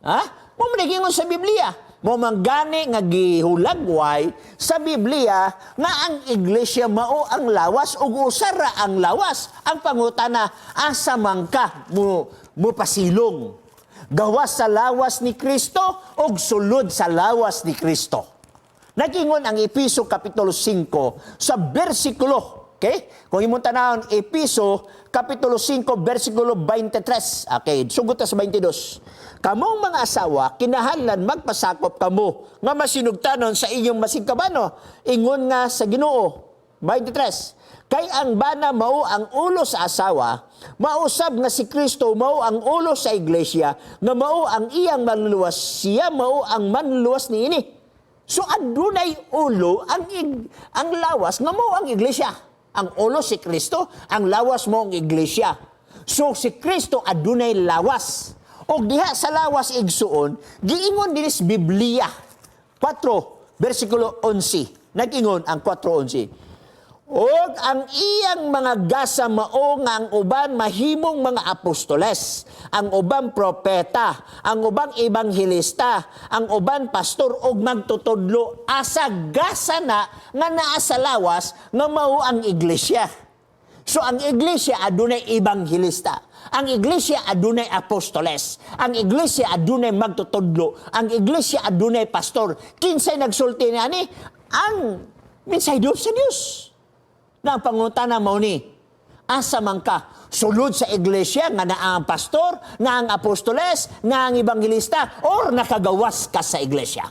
[SPEAKER 1] Ha? Mao man ingon sa Biblia. Mao man gani nga gihulagway sa Biblia nga ang iglesia mao ang lawas ug usara ang lawas. Ang pangutana, asa man ka mo pasilong? Gawas sa lawas ni Kristo og sulod sa lawas ni Kristo? Nagingon ang Episo Kapitulo 5 sa bersikulo, okay? Kung imong tanawon, Episo Kapitulo 5 bersikulo 23. Okay, sugot ta sa 22. Kamong mga asawa, kinahanglan magpasakop kamo nga masinugtanon sa inyong masigkabano, ingon nga sa Ginoo. 23. Kay ang bana mao ang ulo sa asawa, mausab nga si Kristo mao ang ulo sa iglesia, nga mao ang iyang manluluwas, siya mao ang manluluwas niini. So adunay ulo ang lawas nga mao ang iglesia. Ang ulo si Kristo, ang lawas mao ang iglesia. So si Kristo adunay lawas. Og diha sa lawas, igsuon, giingon dinis Biblia 4 bersikulo 11. Nag-ingon ang 4:11. Og ang iyang mga gasa mao nga ang uban mahimong mga apostoles, ang uban propeta, ang ubang ebanghelista, ang uban pastor og magtutudlo, asa gasa na nga naa sa lawas nga mao ang iglesia. So ang iglesia adunay ebanghelista. Ang iglesia adunay apostoles. Ang iglesia adunay magtutudlo. Ang iglesia adunay pastor. Kinsay nagsulti niani? Ang minsay sa Dios. Na ang pangutana mao ni, asa man ka? Sulod sa iglesia nga naa ang pastor, na ang apostoles, na ang ebanghelista, or nakagawas ka sa iglesia?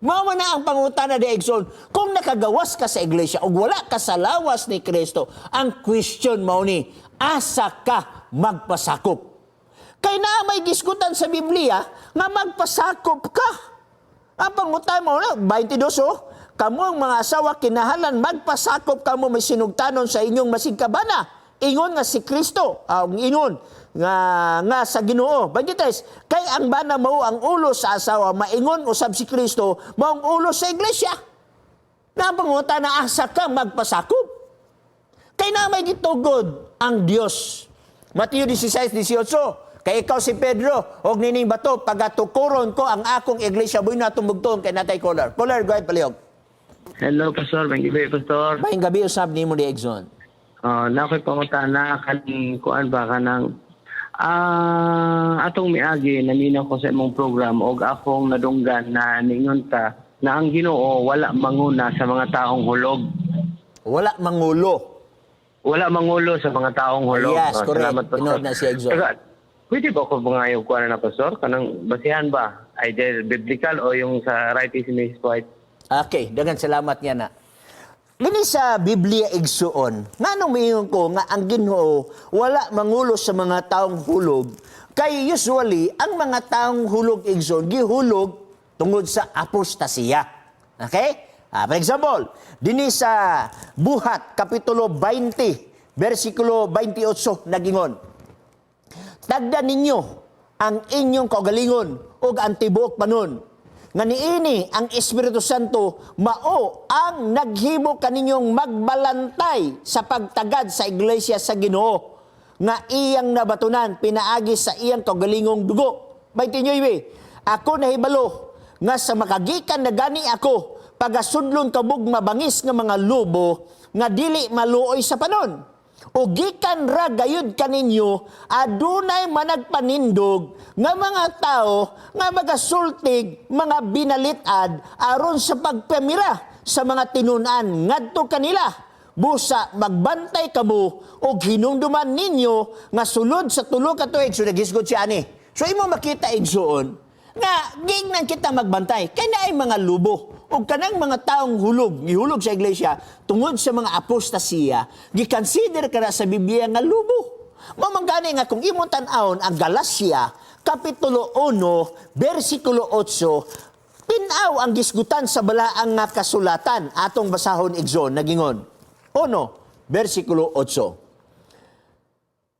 [SPEAKER 1] Mao man na ang pangutana di, igsoon. Kung nakagawas ka sa iglesia o wala ka sa lawas ni Kristo, ang question mao ni, asa ka magpasakop? Kay naa may gisgutan sa Biblia nga magpasakop ka. Ang pangutana mao na, 22 oh, kamo ang mga asawa kinahanglan magpasakop kamo may sinugtanon sa inyong masigkabana. Ingon nga si Kristo, ang ingon nga nga sa Ginoo. 23, kay ang bana mao ang ulo sa asawa, maingon usab si Kristo mao ang ulo sa iglesia. Na ang pangutana, asa ka magpasakop? Kay na may gitugod ang Dios. Mateo 16:18. Kay ikaw si Pedro, og nining bato pagatukuron ko ang akong iglesia. Buy na tumugton kay natay caller. Caller, go ahead, palihog.
[SPEAKER 3] Hello, Pastor. Maayong gabi, Pastor.
[SPEAKER 1] Maayong gabi usab nimo di, igsoon.
[SPEAKER 3] Na ako'y pangutana kaning kuan ba kanang atong miagi naminaw ko sa imong program og akong nadunggan na ningon ka na ang Ginoo wala manguna sa mga taong hulog.
[SPEAKER 1] Wala mangulo.
[SPEAKER 3] Wala mangulo sa mga taong hulog.
[SPEAKER 1] Yes, correct.
[SPEAKER 3] Salamat, Pastor.
[SPEAKER 1] Tinuod na siya, igsoon.
[SPEAKER 3] Saka, pwede ba ko mga yung kuan na, Pastor? Kanang basihan ba? Either biblical o yung sa writing si Mrs. White?
[SPEAKER 1] Okay, daghang salamat niya na. Dini sa Biblia, igsuon, nganong miingon ko nga ang Ginoo wala mangulo sa mga taong hulog? Kay usually ang mga taong hulog, igsoon, gihulog tungod sa apostasiya. Okay? For example, dinhi sa Buhat Kapitulo 20, versikulo 28 nagingon, "Tagda ninyo ang inyong kaugalingon ug ang tibuok panon nga niini ang Espiritu Santo mao ang naghimo kaninyong magbalantay sa pagtagad sa iglesia sa Ginoo nga iyang nabatunan pinaagi sa iyang kaugalingong dugo." 29. "Ako nahibalo nga sa makagikan na gani ako, pagasudlon kabog mabangis nga mga lobo nga dili maluoy sa panon." O gikan ra gayud kaninyo adunay managpanindog nga mga tao nga magasultig mga binalit-ad aron sa pagpamira sa mga tinun-an ngadto kanila. Busa magbantay kamo og hinumduman ninyo nga sulod sa 3 ka tuig. So naghisgot siya ani. So imo makita, igsuon, nga giingnan kita magbantay kay naay mga lubo ug kanang mga taong hulog, gihulog sa iglesia tungod sa mga apostasiya, gikonsider kana sa Biblia nga lubo. Mao man gani nga kung imong tan-awon ang Galacia kapitulo 1 bersikulo 8, pin-aw ang gisgutan sa balaang nga kasulatan. Atong basahon, igsoon. Nagingon 1 bersikulo 8.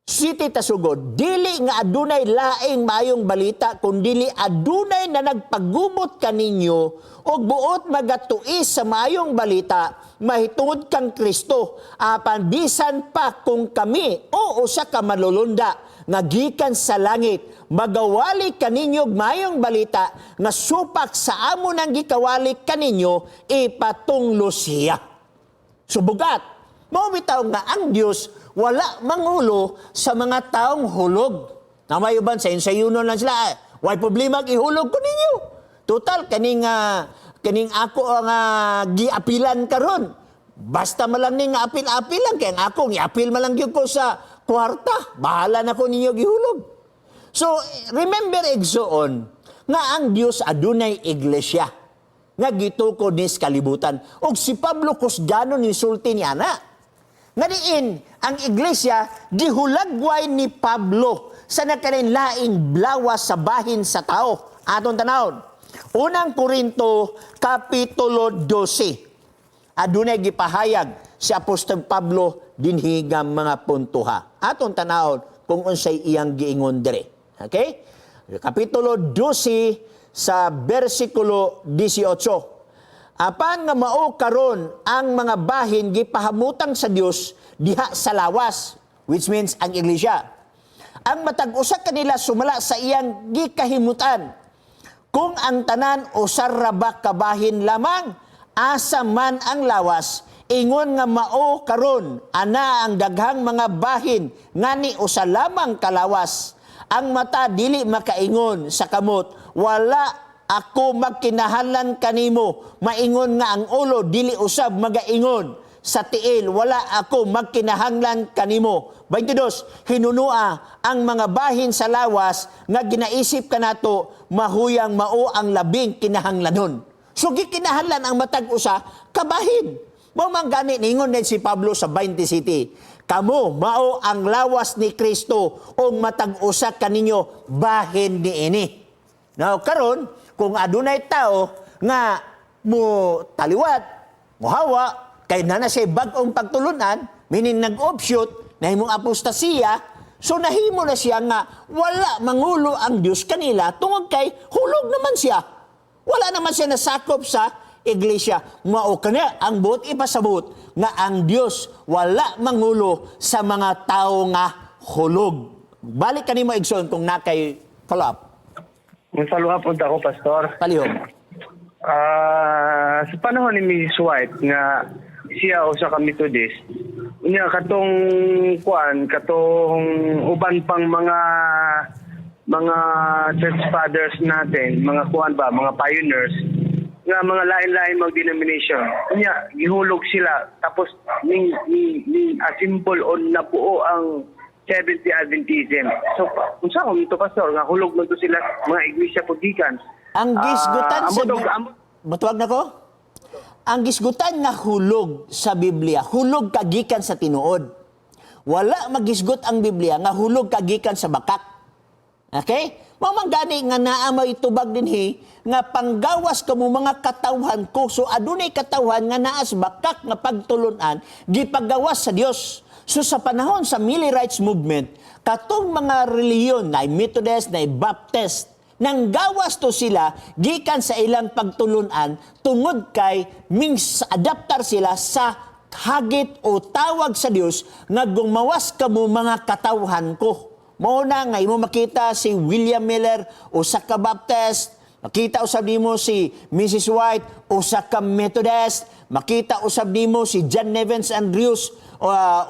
[SPEAKER 1] City tasugod, dili nga adunay laing maayong balita kundili adunay na nagpagubot kaninyo og buot magatuis sa maayong balita mahitungod kang Kristo. Apan bisan pa kung kami o usa ka manlulunda nga gikan sa langit magawali kaninyo og maayong balita nga supak sa amo nang gikawali kaninyo, ipatunglo siya. Subugat, mao bitaw nga ang Dios wala mangulo sa mga taong hulog. Naay uban sa insayuno lang sila, "Ay, way problema ihulog ko ninyo. Total kaning ako ang giapilan karon. Basta man lang ning apil-apil lang kay ang ako giapil man lang gyud ko sa kwarta. Bahala na ko ninyo gihulog." So remember, igsoon, nga ang Dios adunay iglesia nga gitukod ni sa kalibutan. Og si Pablo kusganon ni sulti niya na. Nga diin, ang iglesia gihulagway ni Pablo sa nagkalain-laing blawas sa bahin sa tao. Aton tanawon. Unang Korinto, Kapitulo 12. Adunay gipahayag si Apostol Pablo dinhi nga mga puntuha. Aton tanawon kung unsay iyang giingon dire. Okay? Kapitulo 12 sa bersikulo 18. Apan nga mao karon ang mga bahin gipahamutang sa Dios diha sa lawas, which means ang iglesia. Ang matag usa kanila sumala sa iyang gikahimutan. Kung ang tanan usa ra ba ka bahin lamang, asa man ang lawas? Ingon nga mao karon, ana ang daghang mga bahin, ngani usa lamang kalawas. Ang mata dili makaingon sa kamot, "Wala ako magkinahanglan kanimo." Maingon nga ang ulo dili usab magaingon sa tiil, "Wala ako magkinahanglan kanimo." 22, hinunua ang mga bahin sa lawas nga ginaisip kanato mahuyang mao ang labing kinahanglanon. So gikinahanglan ang matag usa kabahin. Mao man gani ningon din si Pablo sa 20 City, "Kamo mao ang lawas ni Kristo ug matag usa kaninyo bahin niini." Now karon kung adunay tao nga mo taliwat, mohawa, kay na na siya bag-ong pagtulunan, meaning nag-offshoot, nahimong apostasiya, so nahimo na siya nga wala mangulo ang Dios kanila tungod kay hulog naman siya. Wala naman siya nasakop sa iglesia. Mao kana ang buot ipasabot nga ang Dios wala mangulo sa mga tao nga hulog. Balik kanimo, igsoon, kung naa kay follow up.
[SPEAKER 3] Ang follow up ako, Pastor.
[SPEAKER 1] Palihog.
[SPEAKER 3] Ah, sa panahon ni Mrs. White nga siya usa ka Methodist. Unya katong kuan, katong uban pang mga church fathers natin, mga kuan ba, mga pioneers nga mga lain-lain mga denomination. Unya gihulog sila tapos ning ning, ning assemble on nabuo ang Seventh-day Adventism. So, unsa ko ito, Pastor, nga hulog man to sila mga iglesia pud gikan.
[SPEAKER 1] Ang gisgutan
[SPEAKER 3] Ah,
[SPEAKER 1] sa Batuag na ko? Ang gisgutan nga hulog sa Biblia, hulog kagikan sa tinuod. Wala magisgot ang Biblia nga hulog kagikan sa bakak. Okay? Mao man gani nga naa may tubag dinhi nga panggawas kamo mga katawhan ko. So adunay katawhan nga naa sa bakak nga pagtulunan, gipagawas sa Dios. So sa panahon sa Millerites movement, katong mga relihiyon, na Methodist, na Baptist, nang gawas to sila gikan sa ilang pagtulunan tungod kay mings adaptar sila sa hagit o tawag sa Dios nga gumawas kamo mga katawhan ko. Mao na nga imo makita si William Miller usa ka Baptist, makita usab nimo si Mrs. White usa ka Methodist, makita usab nimo si John Nevins Andrews.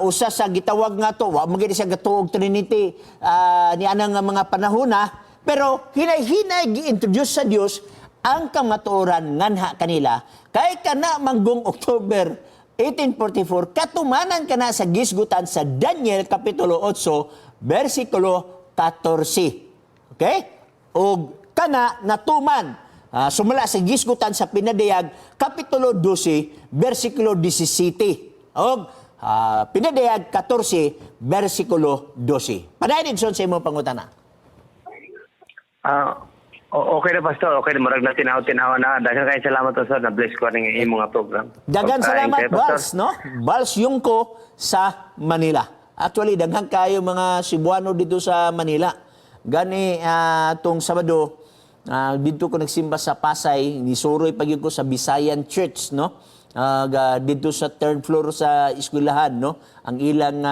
[SPEAKER 1] Usa sa gitawag nga to, wa man gid siya gatuog Trinity ni anang nga mga panahon na, pero hinay-hinay gi-introduce sa Dios ang kamatuoran nganha kanila kay kana manggong October 1844 katumanan kana sa gisgutan sa Daniel kapitulo 8 bersikulo 14. Okay? Og kana natuman sumala sa gisgutan sa Pinadayag kapitulo 12 bersikulo 17 og Pinadayag 14 bersikulo 12. Padayon, Igsoon, sa imong pangutana.
[SPEAKER 3] Ah, okay na, Pastor. Okay na. Murag na tinaw-tinaw na. Daghan kaayo salamat, Pastor. Na-bless ko ning imong nga program.
[SPEAKER 1] Dagan
[SPEAKER 3] Pagkain
[SPEAKER 1] salamat,
[SPEAKER 3] kayo, Pastor.
[SPEAKER 1] Bals, no? Bals Yungko sa Manila. Actually, daghan kayo mga Cebuano dito sa Manila. Gani tong Sabado, dito ko nagsimba sa Pasay, nisuroy pag ko sa Visayan Church, no? Dito sa third floor sa eskwelahan, no? Ang ilang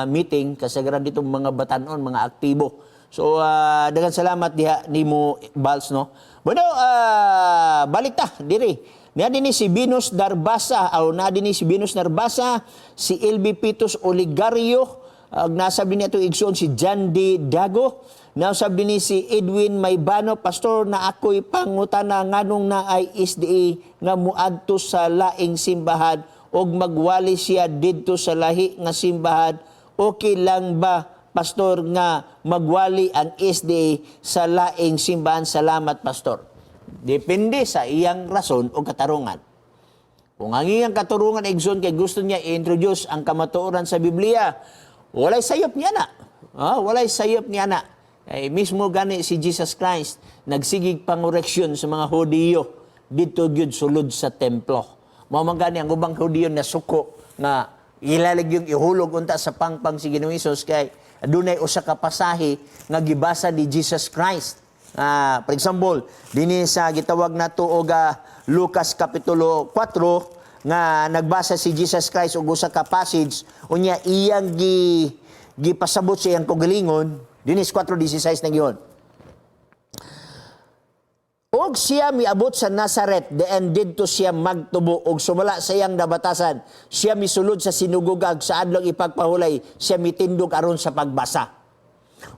[SPEAKER 1] meeting kasagaran dito mga batanon, mga aktibo. So, daghang salamat diha nimo, Bals, no? Bueno, balik ta diri. Naa dinhi si Venus Darbasa, aw naa dinhi si Venus Darbasa, si LB Pitos Oligario, ag nasa din ato igsoon si John D. Dago, nasa din si Edwin Maybano. "Pastor, na ako'y pangutana, nganong naay SDA nga muadto sa laing simbahan og magwali siya didto sa lahi nga simbahan, okay lang ba, Pastor, nga magwali ang SDA sa laing simbahan? Salamat, Pastor." Depende sa iyang rason o katarungan. Kung ang iyang katarungan, igsoon, kay gusto niya i-introduce ang kamatuoran sa Biblia, walay sayop niya na. Walay sayop niya na. Eh, mismo gani si Jesus Christ nagsigig pangoreksyon sa mga Hudiyo didto gyud sulod sa templo. Mao man gani ang ubang Hudiyo na suko nga ilalig yung ihulog unta sa pangpang si Ginoong Hesus kay adunay usa ka pasahe nga gibasa ni Jesus Christ. For example, dinhi sa gitawag nato og Lucas kapitulo 4 nga nagbasa si Jesus Christ og usa ka passage, unya iyang gipasabot sa iyang kaugalingon dinhi sa 4:16 na giyon. Og siya miabot sa Nazaret, diin didto siya magtubo, og sumala sa iyang nabatasan, siya misulod sa sinagoga, sa adlaw ipagpahulay, siya mitindog aron sa pagbasa.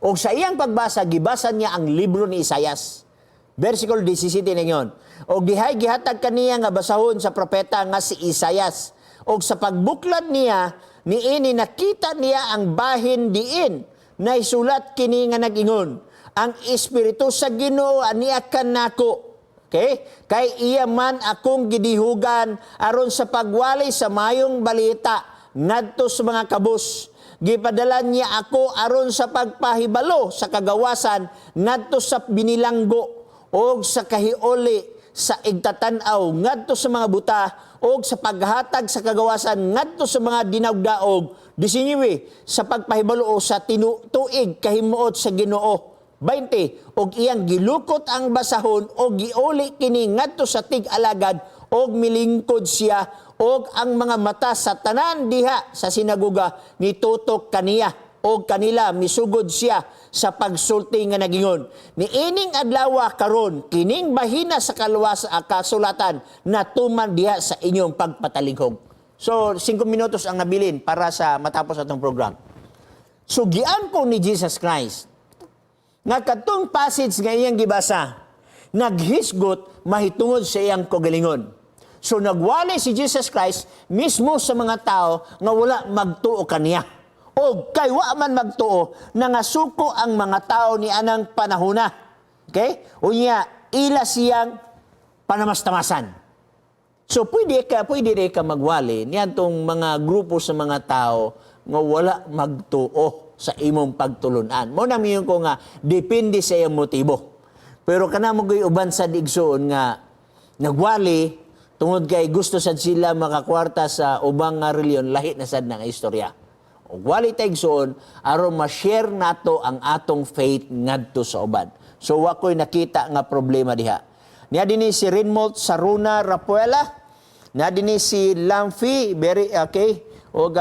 [SPEAKER 1] Og sa iyang pagbasa, gibasa niya ang libro ni Isayas. Versikulo 17 na yun. Og dihay gihatag kaniya nga basahon sa propeta nga si Isayas. Og sa pagbuklat niya, niini nakita niya ang bahin diin naisulat kini nga nag-ingon, "Ang Espiritu sa Ginoo ania kanako. Okay? Kay iya man akong gidihugan aron sa pagwali sa mayong balita ngadto sa mga kabus. Gipadala niya ako aron sa pagpahibalo sa kagawasan ngadto sa binilanggo og sa kahioli sa igtatan-aw ngadto sa mga buta og sa paghatag sa kagawasan ngadto sa mga dinawgdaog." 19, sa pagpahibalo o sa tinutuig kahimuot sa Ginoo. 20, og iyang gilukot ang basahon og giuli kini ngadto sa tig-alagad og milingkod siya, og ang mga mata sa tanan diha sa sinagoga nitutok kaniya og kanila misugod siya sa pagsulti nga nagingon, "Niining adlawa karon kining bahina sa kalwas kasulatan natuman diha sa inyong pagpatalighog." So, 5 minutos ang nabilin para sa matapos atong program. So, giangko ni Jesus Christ nga katong passage nga iyang gibasa naghisgot mahitungod sa iyang kaugalingon. So nagwali si Jesus Christ mismo sa mga tao nga wala magtuo kaniya. O kay wa man magtuo, nangasuko ang mga tao ni anang panahona. Okay? Unya ila siyang panamastamasan. So pwede rin ka magwali niadtong mga grupo sa mga tao nga wala magtuo sa imong pagtulunan. Mao na miingon ko nga depende sa iyang motibo. Pero kana mo uban sa igsoon nga nagwali tungod kay gusto sad sila makakwarta sa ubang nga reliyon, lahi na sad nga istorya. Ug wali ta, igsoon, aron ma-share nato ang atong faith ngadto sa uban. So wa ko'y nakita nga problema diha. Niya dinhi si Rinmolt Saruna Rapuela, na dinhi si Lamfi, very okay. Og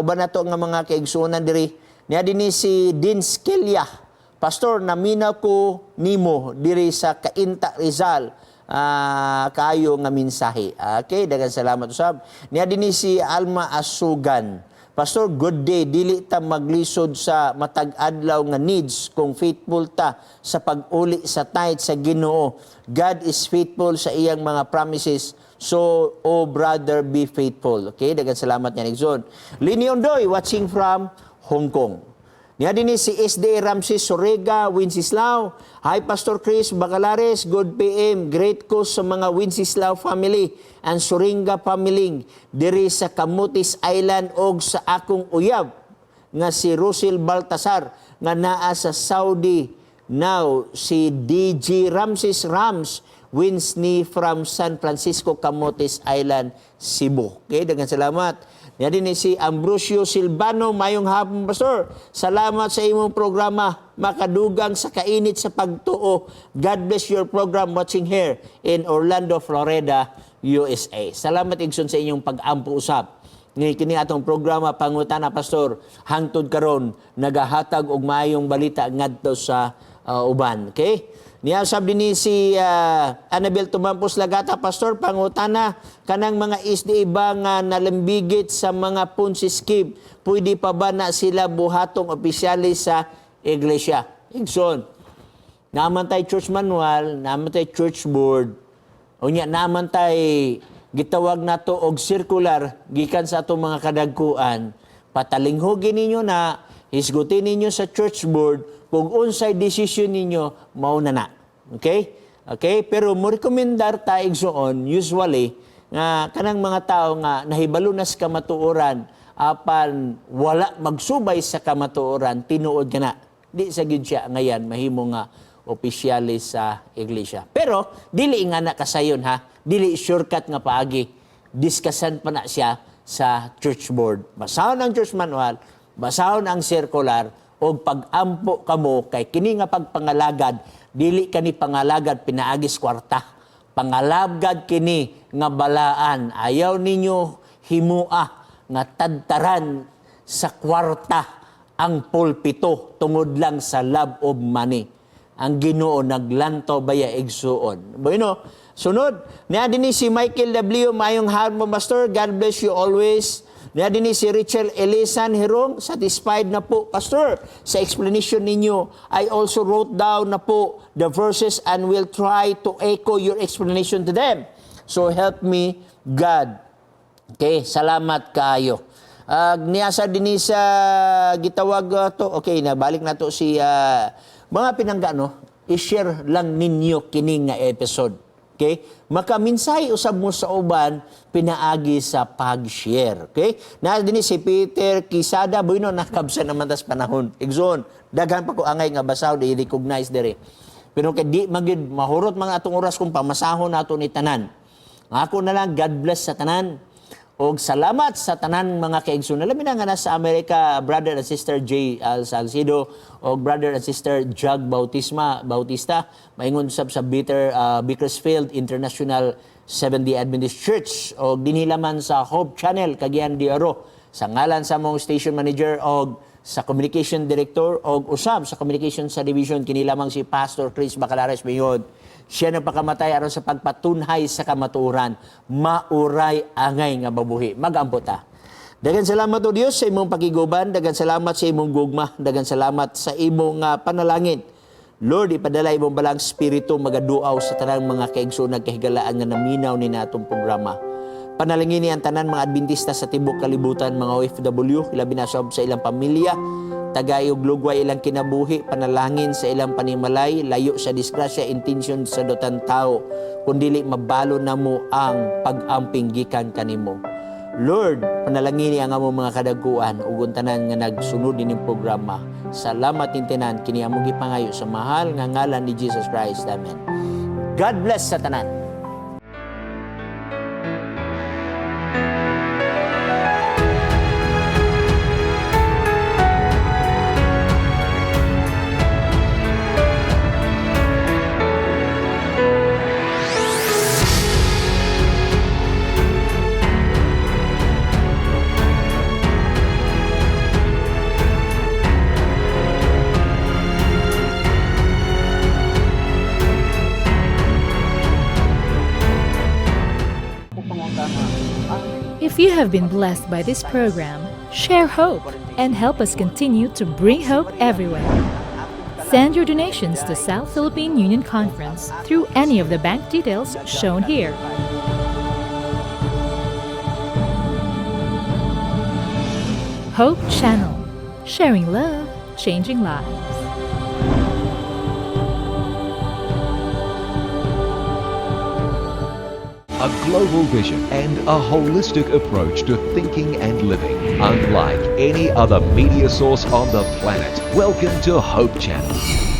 [SPEAKER 1] uban nato nga mga kaigsuonan diri. Niya dinhi si Dean Skelia. "Pastor, naminaw ko nimo diri sa Cainta, Rizal. Kaayo nga mensahe." Okay, daghang salamat usab. Niya dinhi si Alma Asugan. Pastor, good day. Dili ta maglisod sa matag adlaw nga needs kung faithful ta sa pag-uli sa tithe sa Ginoo. God is faithful sa iyang mga promises. So, oh brother, be faithful. Okay, daghang salamat niya, Nixon. Lini Ondoy, watching from Hong Kong. Niya din ni si SD Ramses Sorega, Wenceslao. Hi, Pastor Chris Bacalares, good PM. Great ko sa mga Wenceslao family and Soringa family diri sa Camotes Island og sa akong uyab nga si Russell Baltasar nga naa sa Saudi now, si DG Ramses Rams Winsney from San Francisco, Camotes Island, Cebu. Okay, daghang salamat. Niya din ni si Ambrosio Silvano, mayong hapon, Pastor. Salamat sa imong programa, makadugang sa kainit sa pagtuo. God bless your program, watching here in Orlando, Florida, USA. Salamat, igsoon, sa inyong pag-ampo usab. Ni kini atong programa Pangutana Pastor hangtod karon nagahatag og maayong balita ngadto sa uban. Okay? Niya sab dinhi si Annabel Tumampos Lagata, Pastor, pangutana, kanang mga SDA ba nga nalambigit sa mga Ponzi scheme, pwede pa ba na sila buhatong opisyalis sa iglesia? Igsoon, naman tay church manual, naman tay church board, unya naman tay gitawag nato og circular gikan sa atong mga kadagkuan. Patalinghugin ninyo na, hisgutin ninyo sa church board kung unsay desisyon ninyo, mao na na. Okay? Okay, pero mo rekomendar ta, igsoon, usually nga kanang mga tao nga nahibalo na sa kamatuoran apan wala magsubay sa kamatuoran, tinuod nga na di sa gid siya ngayon mahimo nga opisyalis sa iglesia. Pero dili nga na kasayon ha, dili shortcut nga paagi. Diskasan pa na siya sa church board. Basahon ang church manual, basahon ang circular og pag-ampo kamo kay kini nga pagpangalagad dili kani pangalagad pinaagis kwarta. Pangalagad kini nga balaan. Ayaw ninyo himua nga tadtaran sa kwarta ang pulpito tungod lang sa love of money. Ang Ginoo naglantaw baya, igsuon. Bueno, sunod, niya din si Michael W. Mayong hapon, Pastor. God bless you always. Niya din si Richard Elisan Hirong, satisfied na po, Pastor, sa explanation ninyo. I also wrote down na po the verses and will try to echo your explanation to them. So help me, God. Okay, salamat kayo. Niya sa dinhi sa gitawag to. Okay, nabalik na to si mga pinangga, no. I-share lang ninyo kini nga episode. Okay? Makaminsahe usab mo sa uban pinaagi sa pag-share. Okay? Na dinhi si Peter Quesada, bueno, nakabsa naman tas panahon. Igsoon, daghan pa ko angay nga basaw di recognize dere. Pero kay di magyud mahurot mga atong oras kung pamasahon nato ni tanan. Ang ako na lang, God bless sa tanan. Og salamat sa tanan mga kaigsoon. Labi na nga nasa Amerika, brother and sister J. Al Salcido og brother and sister Jug Bautista, maingon sab sa Bakersfield International Seventh-day Adventist Church og dinhi man sa Hope Channel Cagayan de Oro. Sa ngalan sa among station manager og sa communication director og usab sa communication sa division, kini lamang si Pastor Chris Bacalares Mayod. Siya nagpakamatay aron sa pagpatunhay sa kamatuoran. Mauray angay nga mabuhi. Magampo ta. Daghang salamat o Dios sa imong pakiguban, daghang salamat sa imong gugma, daghang salamat sa imong panalangin. Lord, ipadala imong balang spirito magaduaw sa tanang mga kaigsoon nagkahigalaan nga naminaw ni natong programa. Panalangin ni ang tanan mga Adventista sa tibok kalibutan, mga OFW, ilabi na sab sa ilang pamilya, tagay og lugway ilang kinabuhi, panalangin sa ilang panimalay, layo sa disgrasya, intensyon sa dotan tao, kundili mabalo namo ang pag-amping gikan kanimo. Lord, panalangini ang among mga kadaguan ug ang tanan nga nagsunod ining programa. Salamat tinan kini among gipangayo sa mahal nga ngalan ni Jesus Christ. Amen. God bless sa tanan.
[SPEAKER 4] If you have been blessed by this program, Share hope and help us continue to bring hope everywhere. Send your donations to South Philippine Union Conference through any of the bank details shown here. Hope Channel, sharing love, changing lives.
[SPEAKER 5] A global vision and a holistic approach to thinking and living, unlike any other media source on the planet. Welcome to Hope Channel.